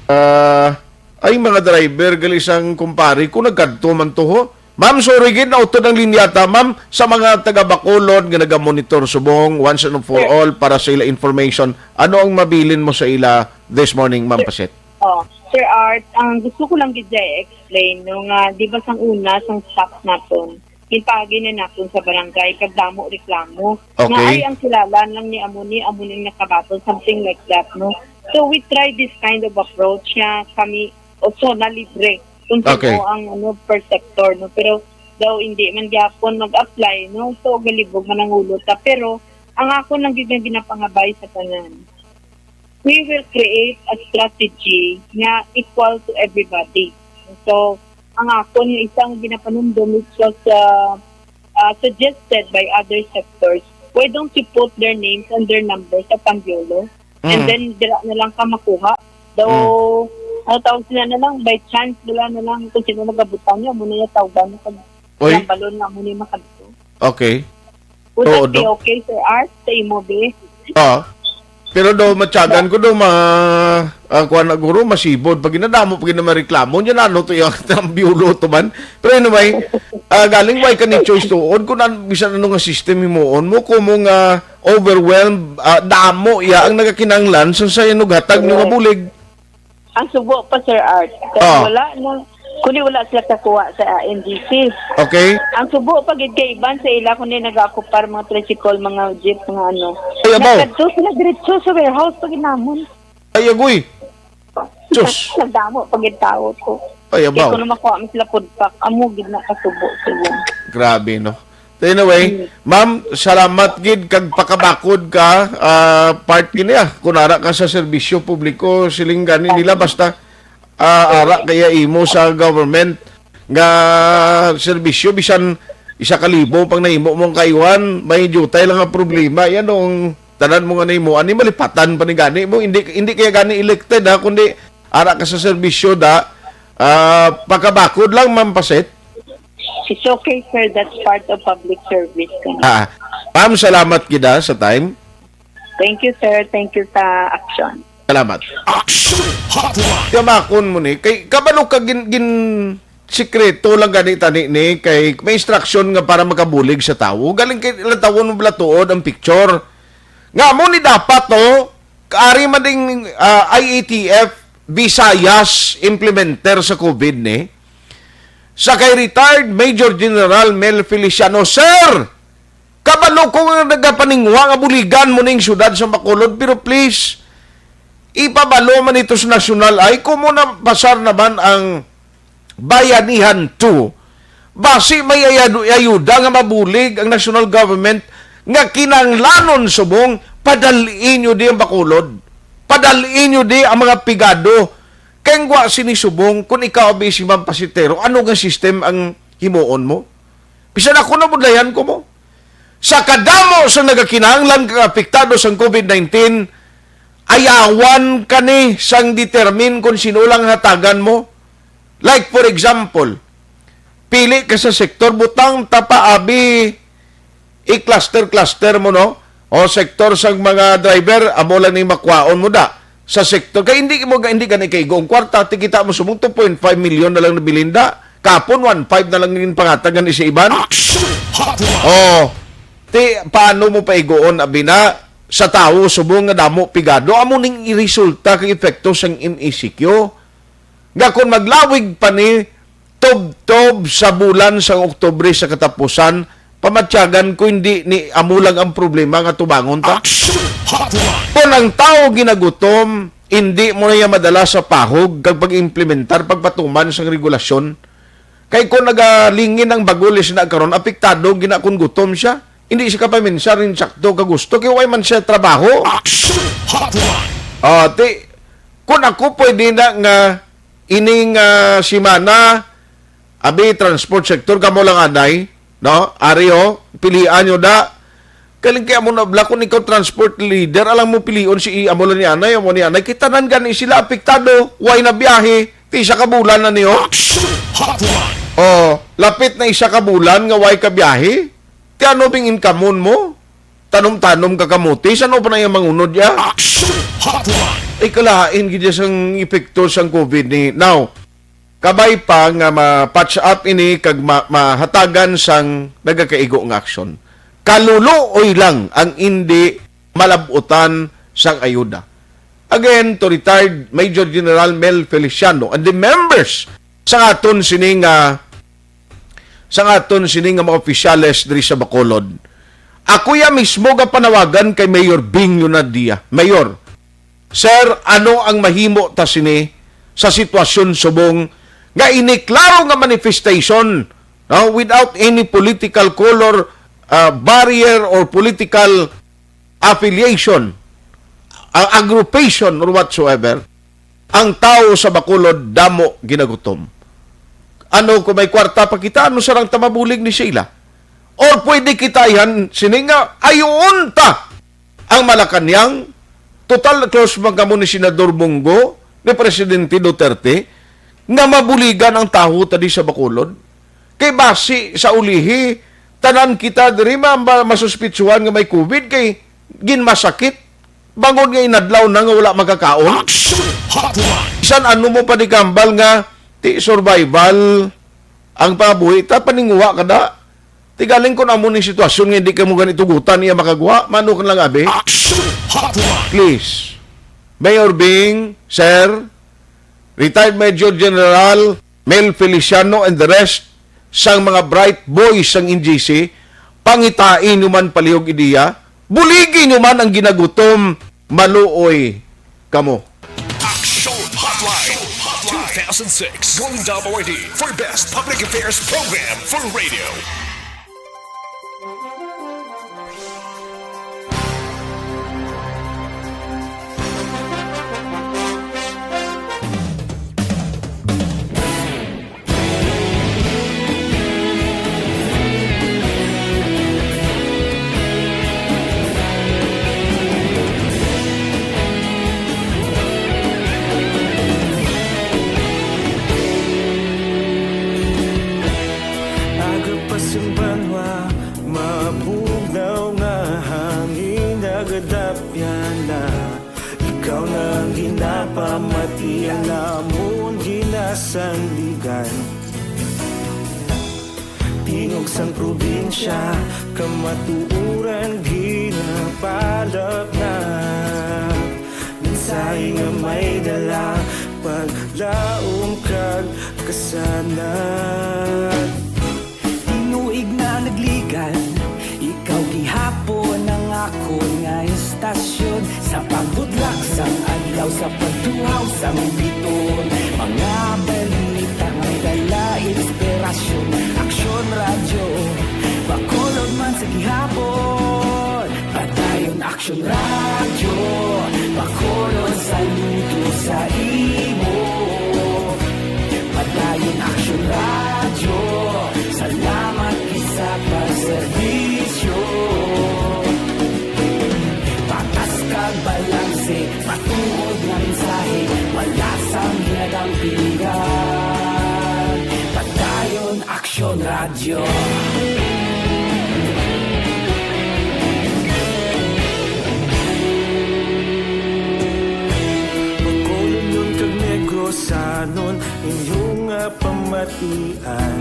Ah, ay, mga driver, gali sang kumpare ko, nagkadto man to, ho. Ma'am, sorry gid, nautod ang linya ta, ma'am. Sa mga taga Bacolod nga nagamonitor subong, once and for Sir. all, para sa ila information, ano ang mabilin mo sa ila this morning, Ma'am Sir. Pasit? Oh, Sir Art, ang gusto ko lang gid i-explain, no, nga, di ba, sang una, sang stop naton, ginpaagi na naton sa barangay, kag damo reklamo. Okay. Nga, ay, ang kilala lang ni amo ni, amo ning nakabaton, something like that, no? So, we try this kind of approach nga kami, o SONA libre kung sino Okay. ang, ano, per sector, no? Pero daw hindi man gyapon mag-apply, no? So, galibog man ang ulo ta. Pero ang ako lang gyud nga ginapangabay sa tanan, we will create a strategy nga equal to everybody. So, ang akon nga isang ginapanumdom, which was, uh, uh, suggested by other sectors, why don't you put their names and their numbers sa Pangulo? And Mm. then, dira na lang ka makuha. Daw, Mm. ano tawag sila na lang, by chance, wala na lang kung sino nagabutan niya, muna yung tawgan mo pag Oy. Yung balon nga muna yung makadto. Okay. Would Oo, that be no? okay, Sir Art, sa imo, be? Oo. Pero do, matyagan ko do, ma, ah, kuwan na guro, masibod. Pag ginadamo, pag ginamareklamo, niya na ano to yung tambiulo to man. Pero anyway, ah, galing way ka ni choice tuon, kung an, bisan ano nga system himuon mo, kung mo nga overwhelmed, ah, damo, iya ang nagakinanglan, sa sa inughatag mo nga Correct. bulig. Ang subo pa, Sir Art, kay Ah. wala na, kundi wala sila kakuha sa N G C. Okay. Ang subo pa gid kay iban sa ila, kundi nag-occupy mga tricycle, mga jeep, mga ano. Ay, abaw. Nagkadto sila diretso sa warehouse pa gid namon. Ay, agoy. Sus. Nagdamo pa gid tao ko. Ay, Kaya abaw. Kung makuha mo sila food pack, amo gid na kasubo sila. Grabe, no? Anyway, Mm. ma'am, salamat gid kag pakabakod ka, ah, part kini, ah. Kung ara ka sa serbisyo publiko, siling gani nila, basta, ah, ara kaya imo sa government nga serbisyo, bisan isa ka libo pang nahimo mong kaiwan, may jutay lang nga problema. Yan ang tanan mo nga nahimo. Ani malipatan pa ni gani mo, hindi, hindi kaya gani elected, ha, kundi ara ka sa serbisyo da, ah, pakabakod lang, Ma'am Paset. It's okay, sir. That's part of public service. Ah, ma'am, salamat gid, ah, sa time. Thank you, sir. Thank you sa action. Salamat. Action Hotline. Yamakon mo ni. Kay, kabalo ka gin, gin, sikreto lang gani tani ni. Kay, may instruction nga para makabulig sa tawo. Galing kay, ilang tawo mo bala tuod ang picture. Nga mo ni dapat to, kaari man ding, ah, I A T F, Visayas implementer sa COVID ni. Sa kay retired Major General Mel Feliciano, Sir! Kabalo ko nga nagapaningwa nga buligan mo ning syudad sa Bacolod, pero please, ipabalo man ito sa nasyonal. Ay, kung mo napasar naman ang Bayanihan two, basi may ayado-, ayuda nga mabulig ang national government nga kinahanglanon subong padal-i nyo di ang Bacolod, padal-i nyo di ang mga pigado. Kay ang gwa sini subong, kung ikaw abi si Ma'am Pasitero, ano nga system ang himuon mo? Bisan ako nabudlayan ko mo. Sa kadamo sa nagakinahanglan kag apektado sang COVID nineteen, ayawan kani sang determine kung sino lang hatagan mo. Like, for example, pili ka sa sektor, butang ta pa abi i-cluster-cluster mo, no? O sektor sang mga driver, amo lang ni makwaon mo da. Sa sektor, kay hindi mo, hindi gani kaigo ang kwarta, tikita mo subong two point five million na lang nabilin da. Kapon, one five na lang yung pangatag ni sa iban. Action Hotline. Oh, ti, paano mo paigoon, abi na, sa tawo subong nga damo pigado? Amo ning iresulta kag epekto sang M E C Q. Nga kung maglawig pa ni tubtob sa bulan sang Oktubre sa katapusan, pamatyagan ko hindi ni amo lang ang problema nga tubangon ta. Action Hotline. Kung ang tawo ginagutom, hindi mo na iya madala sa pahog kag pag-implementar, pagpatuman sang regulasyon. Kay kung nagalingin ang bagol siya na karon, apektado gina kung gutom siya. Hindi siya kapaminsar rin sakto ka gusto, kay way man siya trabaho. Action Hotline. Ah, ti, kung ako pwede na nga ining, ah, simana, abi, transport sector, kamo lang anay, no? Ari, oh, pilian nyo da. Kaling kaya mo na, bla, kung ikaw transport leader, alam mo pilion si i-, amo lang ni anay, amo ni anay. Kita nan gani sila apektado, way na biyahe, ti isa ka bulan na niyo. Action Hotline. Oh, lapit na isa ka bulan nga way ka biyahe. Ti ano bing income mo? Tanom-tanom ka kamote, sano pa na yung mangunod ya? Action Hotline. Ay, kalain gid sang epekto sang COVID ni. Now, kabay pa nga ma-patch up ini kag ma-, mahatagan sang nagakaigo nga aksyon. Kaluluoy lang ang indi malabutan sang ayuda. Again, to retired Major General Mel Feliciano and the members sa aton sini nga, sa aton sini nga mga opisyales diri sa Bacolod. Ako ya mismo ga panawagan kay Mayor Bing Leonardia. Mayor, sir, ano ang mahimo ta sini sa sitwasyon subong nga ini klaro nga manifestation, no, without any political color, ah, barrier or political affiliation, ah, aggravation or whatsoever, ang tawo sa Bacolod damo ginagutom. Ano kung may kwarta pa kita, ano sarang ta mabulig ni Sheila? Or pwede kita ihan sini nga ayuon ta ang Malacañang, total close man kamo ni Senador Bong Go, ni Presidente Duterte, nga mabuligan ang tawo ta di sa Bacolod? Kay basi sa ulihi, tanan kita diri ma-, ma-, masuspitsuhan nga may covid kay ginmasakit bangod nga inadlaw na nga wala makakaon. Action Hotline. Bisan ano mo pa ni kambal nga ti survival ang pangabuhi ta, paninguha ka da. Ti galing kun amo ni sitwasyon nga hindi ka mo gani tugutan, iya makagwa, mano ka lang abi. Action Hotline. Please, Mayor Bing, Sir, Retired Major General Mel Feliciano and the rest sang mga bright boys sang N G C, pangitai nyo man palihog ideya, buligi nyo man ang ginagutom, maluoy kamo. Action Hotline two thousand six Golden Dome Awardee for Best Public Affairs Program for Radio. Aga pa sing banwa, mabugnaw nga hangin, nagadapyan na. Ikaw na ang ginapamati, ang amon ginasandigan. Tingog sang probinsya, kamatuoran ginapalapnap. Mensahe nga may dala, paglaom kag kasanag. Tinuig na nagligad, ikaw gihapon ang akon nga istasyon. Sa pagbudlak sang adlaw, sa pagtuhaw sang biton, mga balita may dala inspirasyon. Aksyon Radyo, Bacolod man sa gihapon. Padayon Aksyon Radyo, Bacolod, saludo sa imo. Padayon Aksyon Radyo, salamat gid sa pagserbisyo. Patas kag balanse, matuod nga mensahe, wala sang ginadampigan. Padayon Aksyon Radyo. Bacolodnon kag Negrosanon, inyo nga pamatian.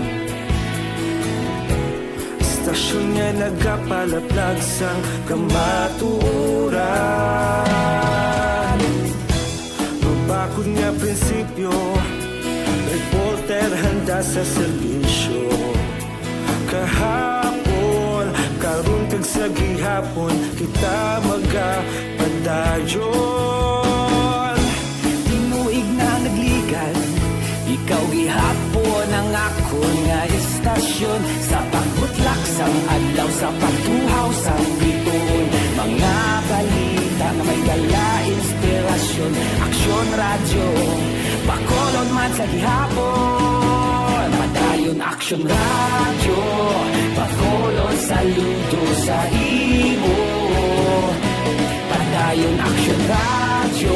Istasyon nga nagapalaplag sang kamatuoran. Mabakod nga prinsipyo, reporter handa sa serbisyo. Kahapon, karon kag sa gihapon, kita magapadayon. Tinuig na nagligad, ikaw gihapon ang akon nga istasyon. Sa pagbutlak sang adlaw, sa pagtuhaw sang biton, mga balita nga may dala inspirasyon. Aksyon Radyo, Bacolod man sa gihapon. Padayon Aksyon Radyo, Bacolod, saludo sa imo. Padayon Aksyon Radyo,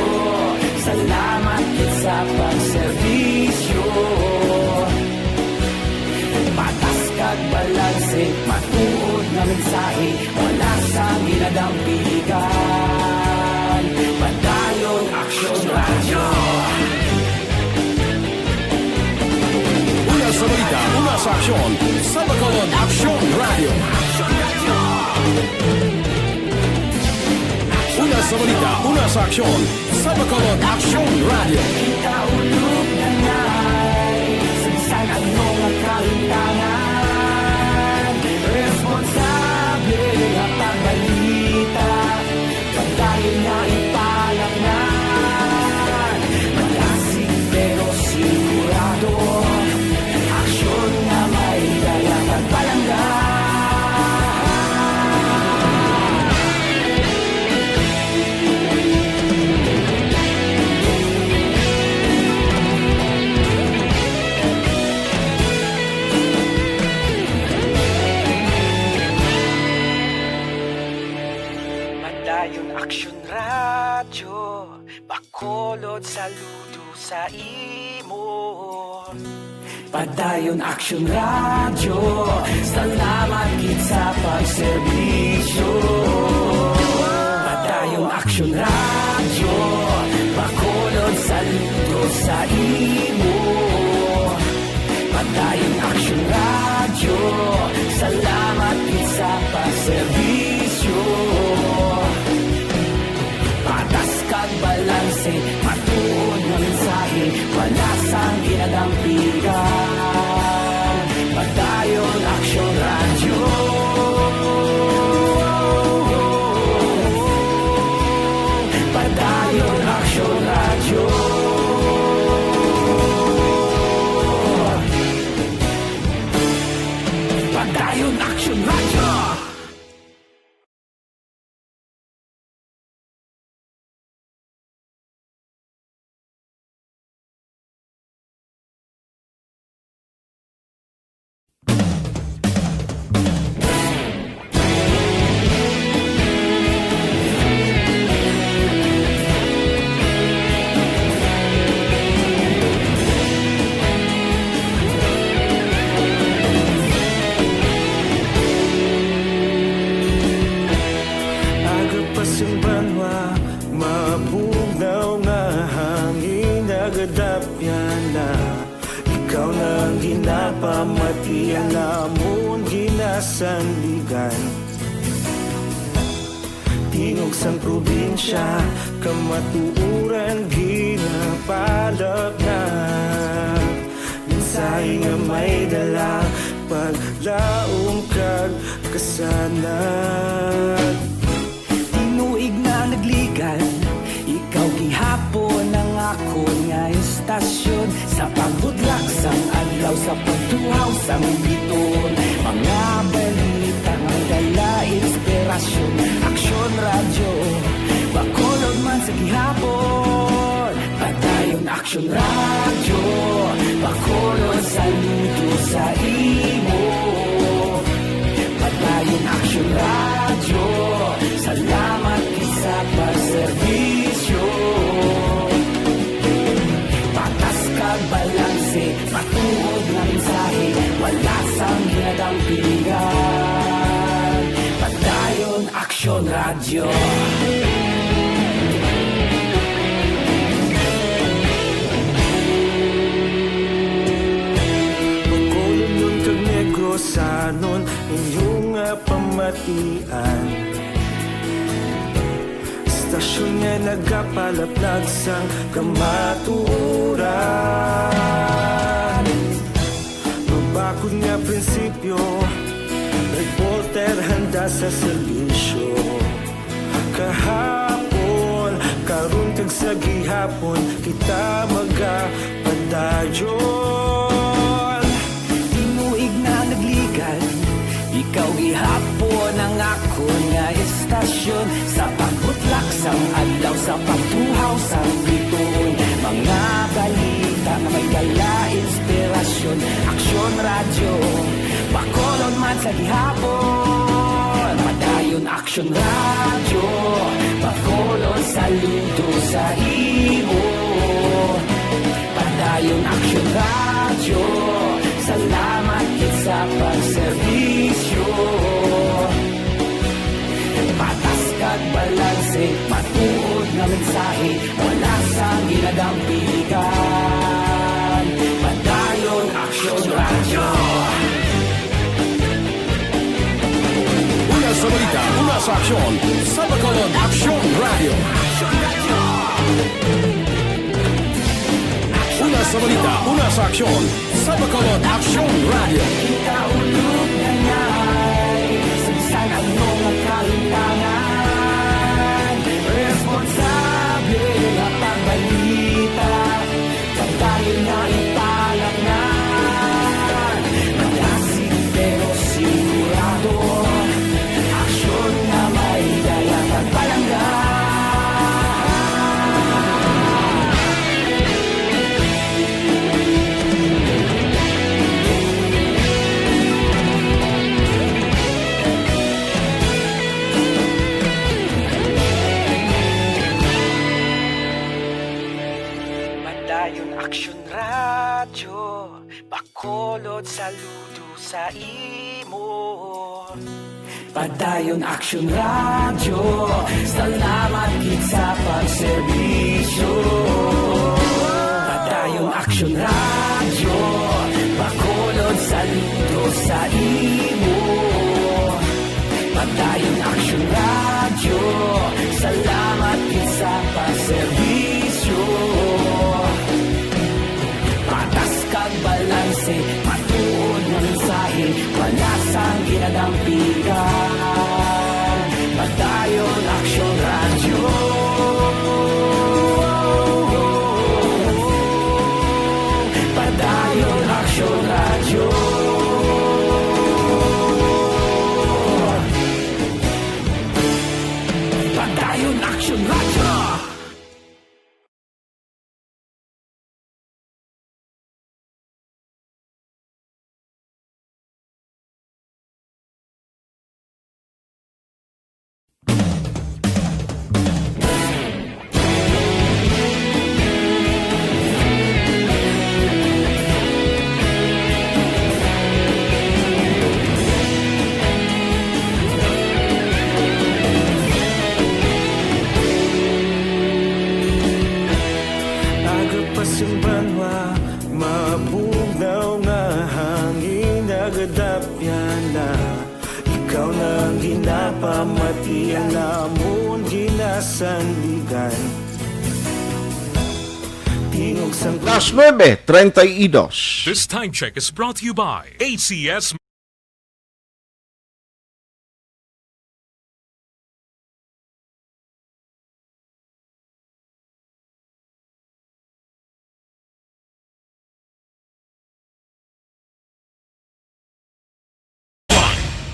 salamat gid sa pagserbisyo. Patas kag balanse, matuod nga mensahe, wala sang ginadampigan. Padayon Aksyon Radyo. Una sa balita, una sa aksyon, sa Bacolod Aksyon Radyo. Una sa balita, una sa aksyon, sa Bacolod Aksyon Radyo. Kita ulog na nai, sa bisan ano nga kahimtangan, responsable nga pagbalita. Padayon nga ipalapngan, malasig pero Padayon Aksyon Radyo, Bacolod, saludo sa imo. Padayon Aksyon Radyo, salamat gid sa pagserbisyo. Padayon Aksyon Radyo, Bacolod, saludo sa imo. Padayon Aksyon Radyo, salamat gid sa pagserbisyo. Patas kag balanse, matuod nga mensahe, wala sang ginadampigan. Padayon Aksyon Radyo. Padayon Aksyon Radyo. Padayon Aksyon Radyo. Aga pa sing banwa, mabugnaw nga hangin nagadapyan na. Ikaw na ang ginapamati, ang amon ginasandigan. Tingog sang probinsya, kamatuoran ginapalapnag. Mensahe nga may dala, paglaom kag kasanag. Tinuig na nagligad, ikaw gihapon ang akon nga istasyon. Sa pagbutlak sang adlaw, sa pagtuhaw sang biton, mga balita nga dala inspirasyon. Aksyon Radyo, Bacolod man sa gihapon. Padayon Aksyon Radyo, Bacolod, saludo sa imo. Padayon Aksyon Radyo, salamat gid sa pagserbisyo. Patas kag balanse, matuod nga mensahe, wala sang ginadampigan. Padayon Aksyon Radyo. Bacolodnon kag Negrosanon, inyo nga pamatian. Istasyon nga nagapalaplag sang kamatuoran. Mabakod nga prinsipyo, reporter handa sa serbisyo. Kahapon, karon, kag sa gihapon, kita magapadayon. Tinuig na nagligad, ikaw gihapon ang akon nga istasyon. Sa pagbutlak sang adlaw, sa pagtuhaw sang bituon, mga balita nga may dala inspirasyon. Aksyon Radyo, Bacolod man sa gihapon. Padayon Aksyon Radyo, Bacolod, saludo sa imo. Padayon Aksyon Radyo, salamat gid sa pagserbisyo. Patas kag balanse, matuod nga mensahe, wala sang ginadampigan. Padayon Aksyon Radyo. Una sa balita, una sa aksyon, sa Bacolod Aksyon Radyo. Una sa balita, una sa aksyon, sa Bacolod Aksyon Radyo. Ikaulog na ngay, sa bisan ano nga kahitangan, responsable nga pagbalita. Pagdayon na ipalaknan, malasig pero sigurado, aksyon nga may dala kag palangga. Saludo sa imo. Padayon Aksyon Radyo, salamat gid sa pagserbisyo. Padayon Aksyon Radyo, Bacolod, saludo sa imo. Padayon Aksyon Radyo, salamat gid sa pagserbisyo. Patas kag balanse, matuod nga mensahe, wala sang ginadampigan. Padayon Aksyon Radyo. Padayon Aksyon Radyo. Padayon Aksyon Radyo. Agapasimbanwa, mabugnaw nga hangin, nagadapyana. Ikaw na ang ginapamati, ang amon ginasandigan. Tingog sang Las nuebe treinta y dos. This time check is brought to you by A C S.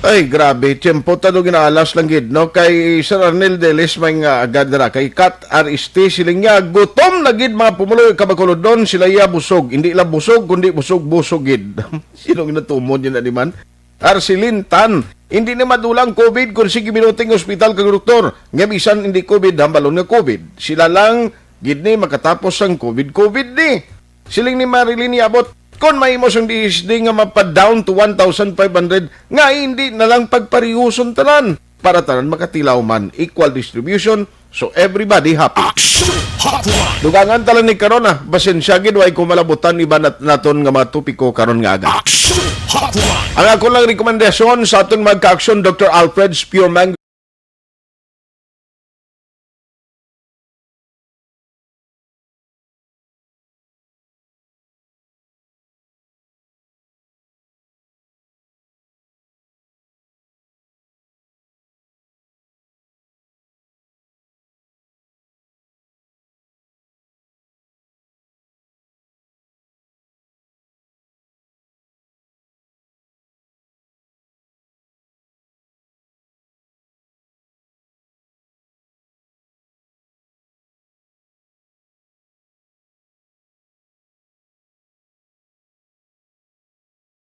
Ay, grabe. Tiyempo ta do, ginaalas lang gid, no? Kay Sir Arnel Delis may nga agad ra. Kay Kat R S T, siling niya, "Gutom na gid, mga pumuloy, kabakulodon, sila iya busog. Hindi lang busog, kundi busog-busog gid." Sino ginatumod yun, animan? Arceline Tan, hindi ni madula ang covid kung sige minuting ospital kag doktor. Nga bisan hindi covid, hambalon nga covid. Sila lang gid ni makatapos sang covid, covid ni. Siling ni Marilyn Yabot, "Kon mahimo sang D S D nga mapa-down to one thousand five hundred, nga hindi na lang pagparihuson tanan para tanan makatilaw man, equal distribution, so everybody happy." Action Hotline. Dugangan ta lang ni karon, ah. Pasensya gid, way ko malabutan iban nat-, naton nga mga topiko karon nga aga. Action Hotline. Ang ako lang rekomendasyon sa aton magka-aksyon, Doctor Alfred's Pure Mango.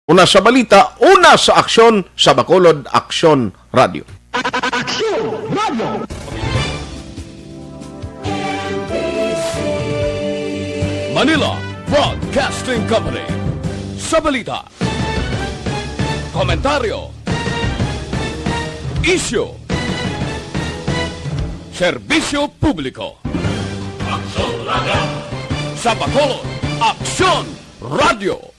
Una sa balita, una sa aksyon, sa Bacolod Aksyon Radio. Aksyon Radio. Manila Broadcasting Company. Sa balita, komentaryo, isyu, serbisyo publiko. Aksyon Radio. Sa Bacolod, Aksyon Radio.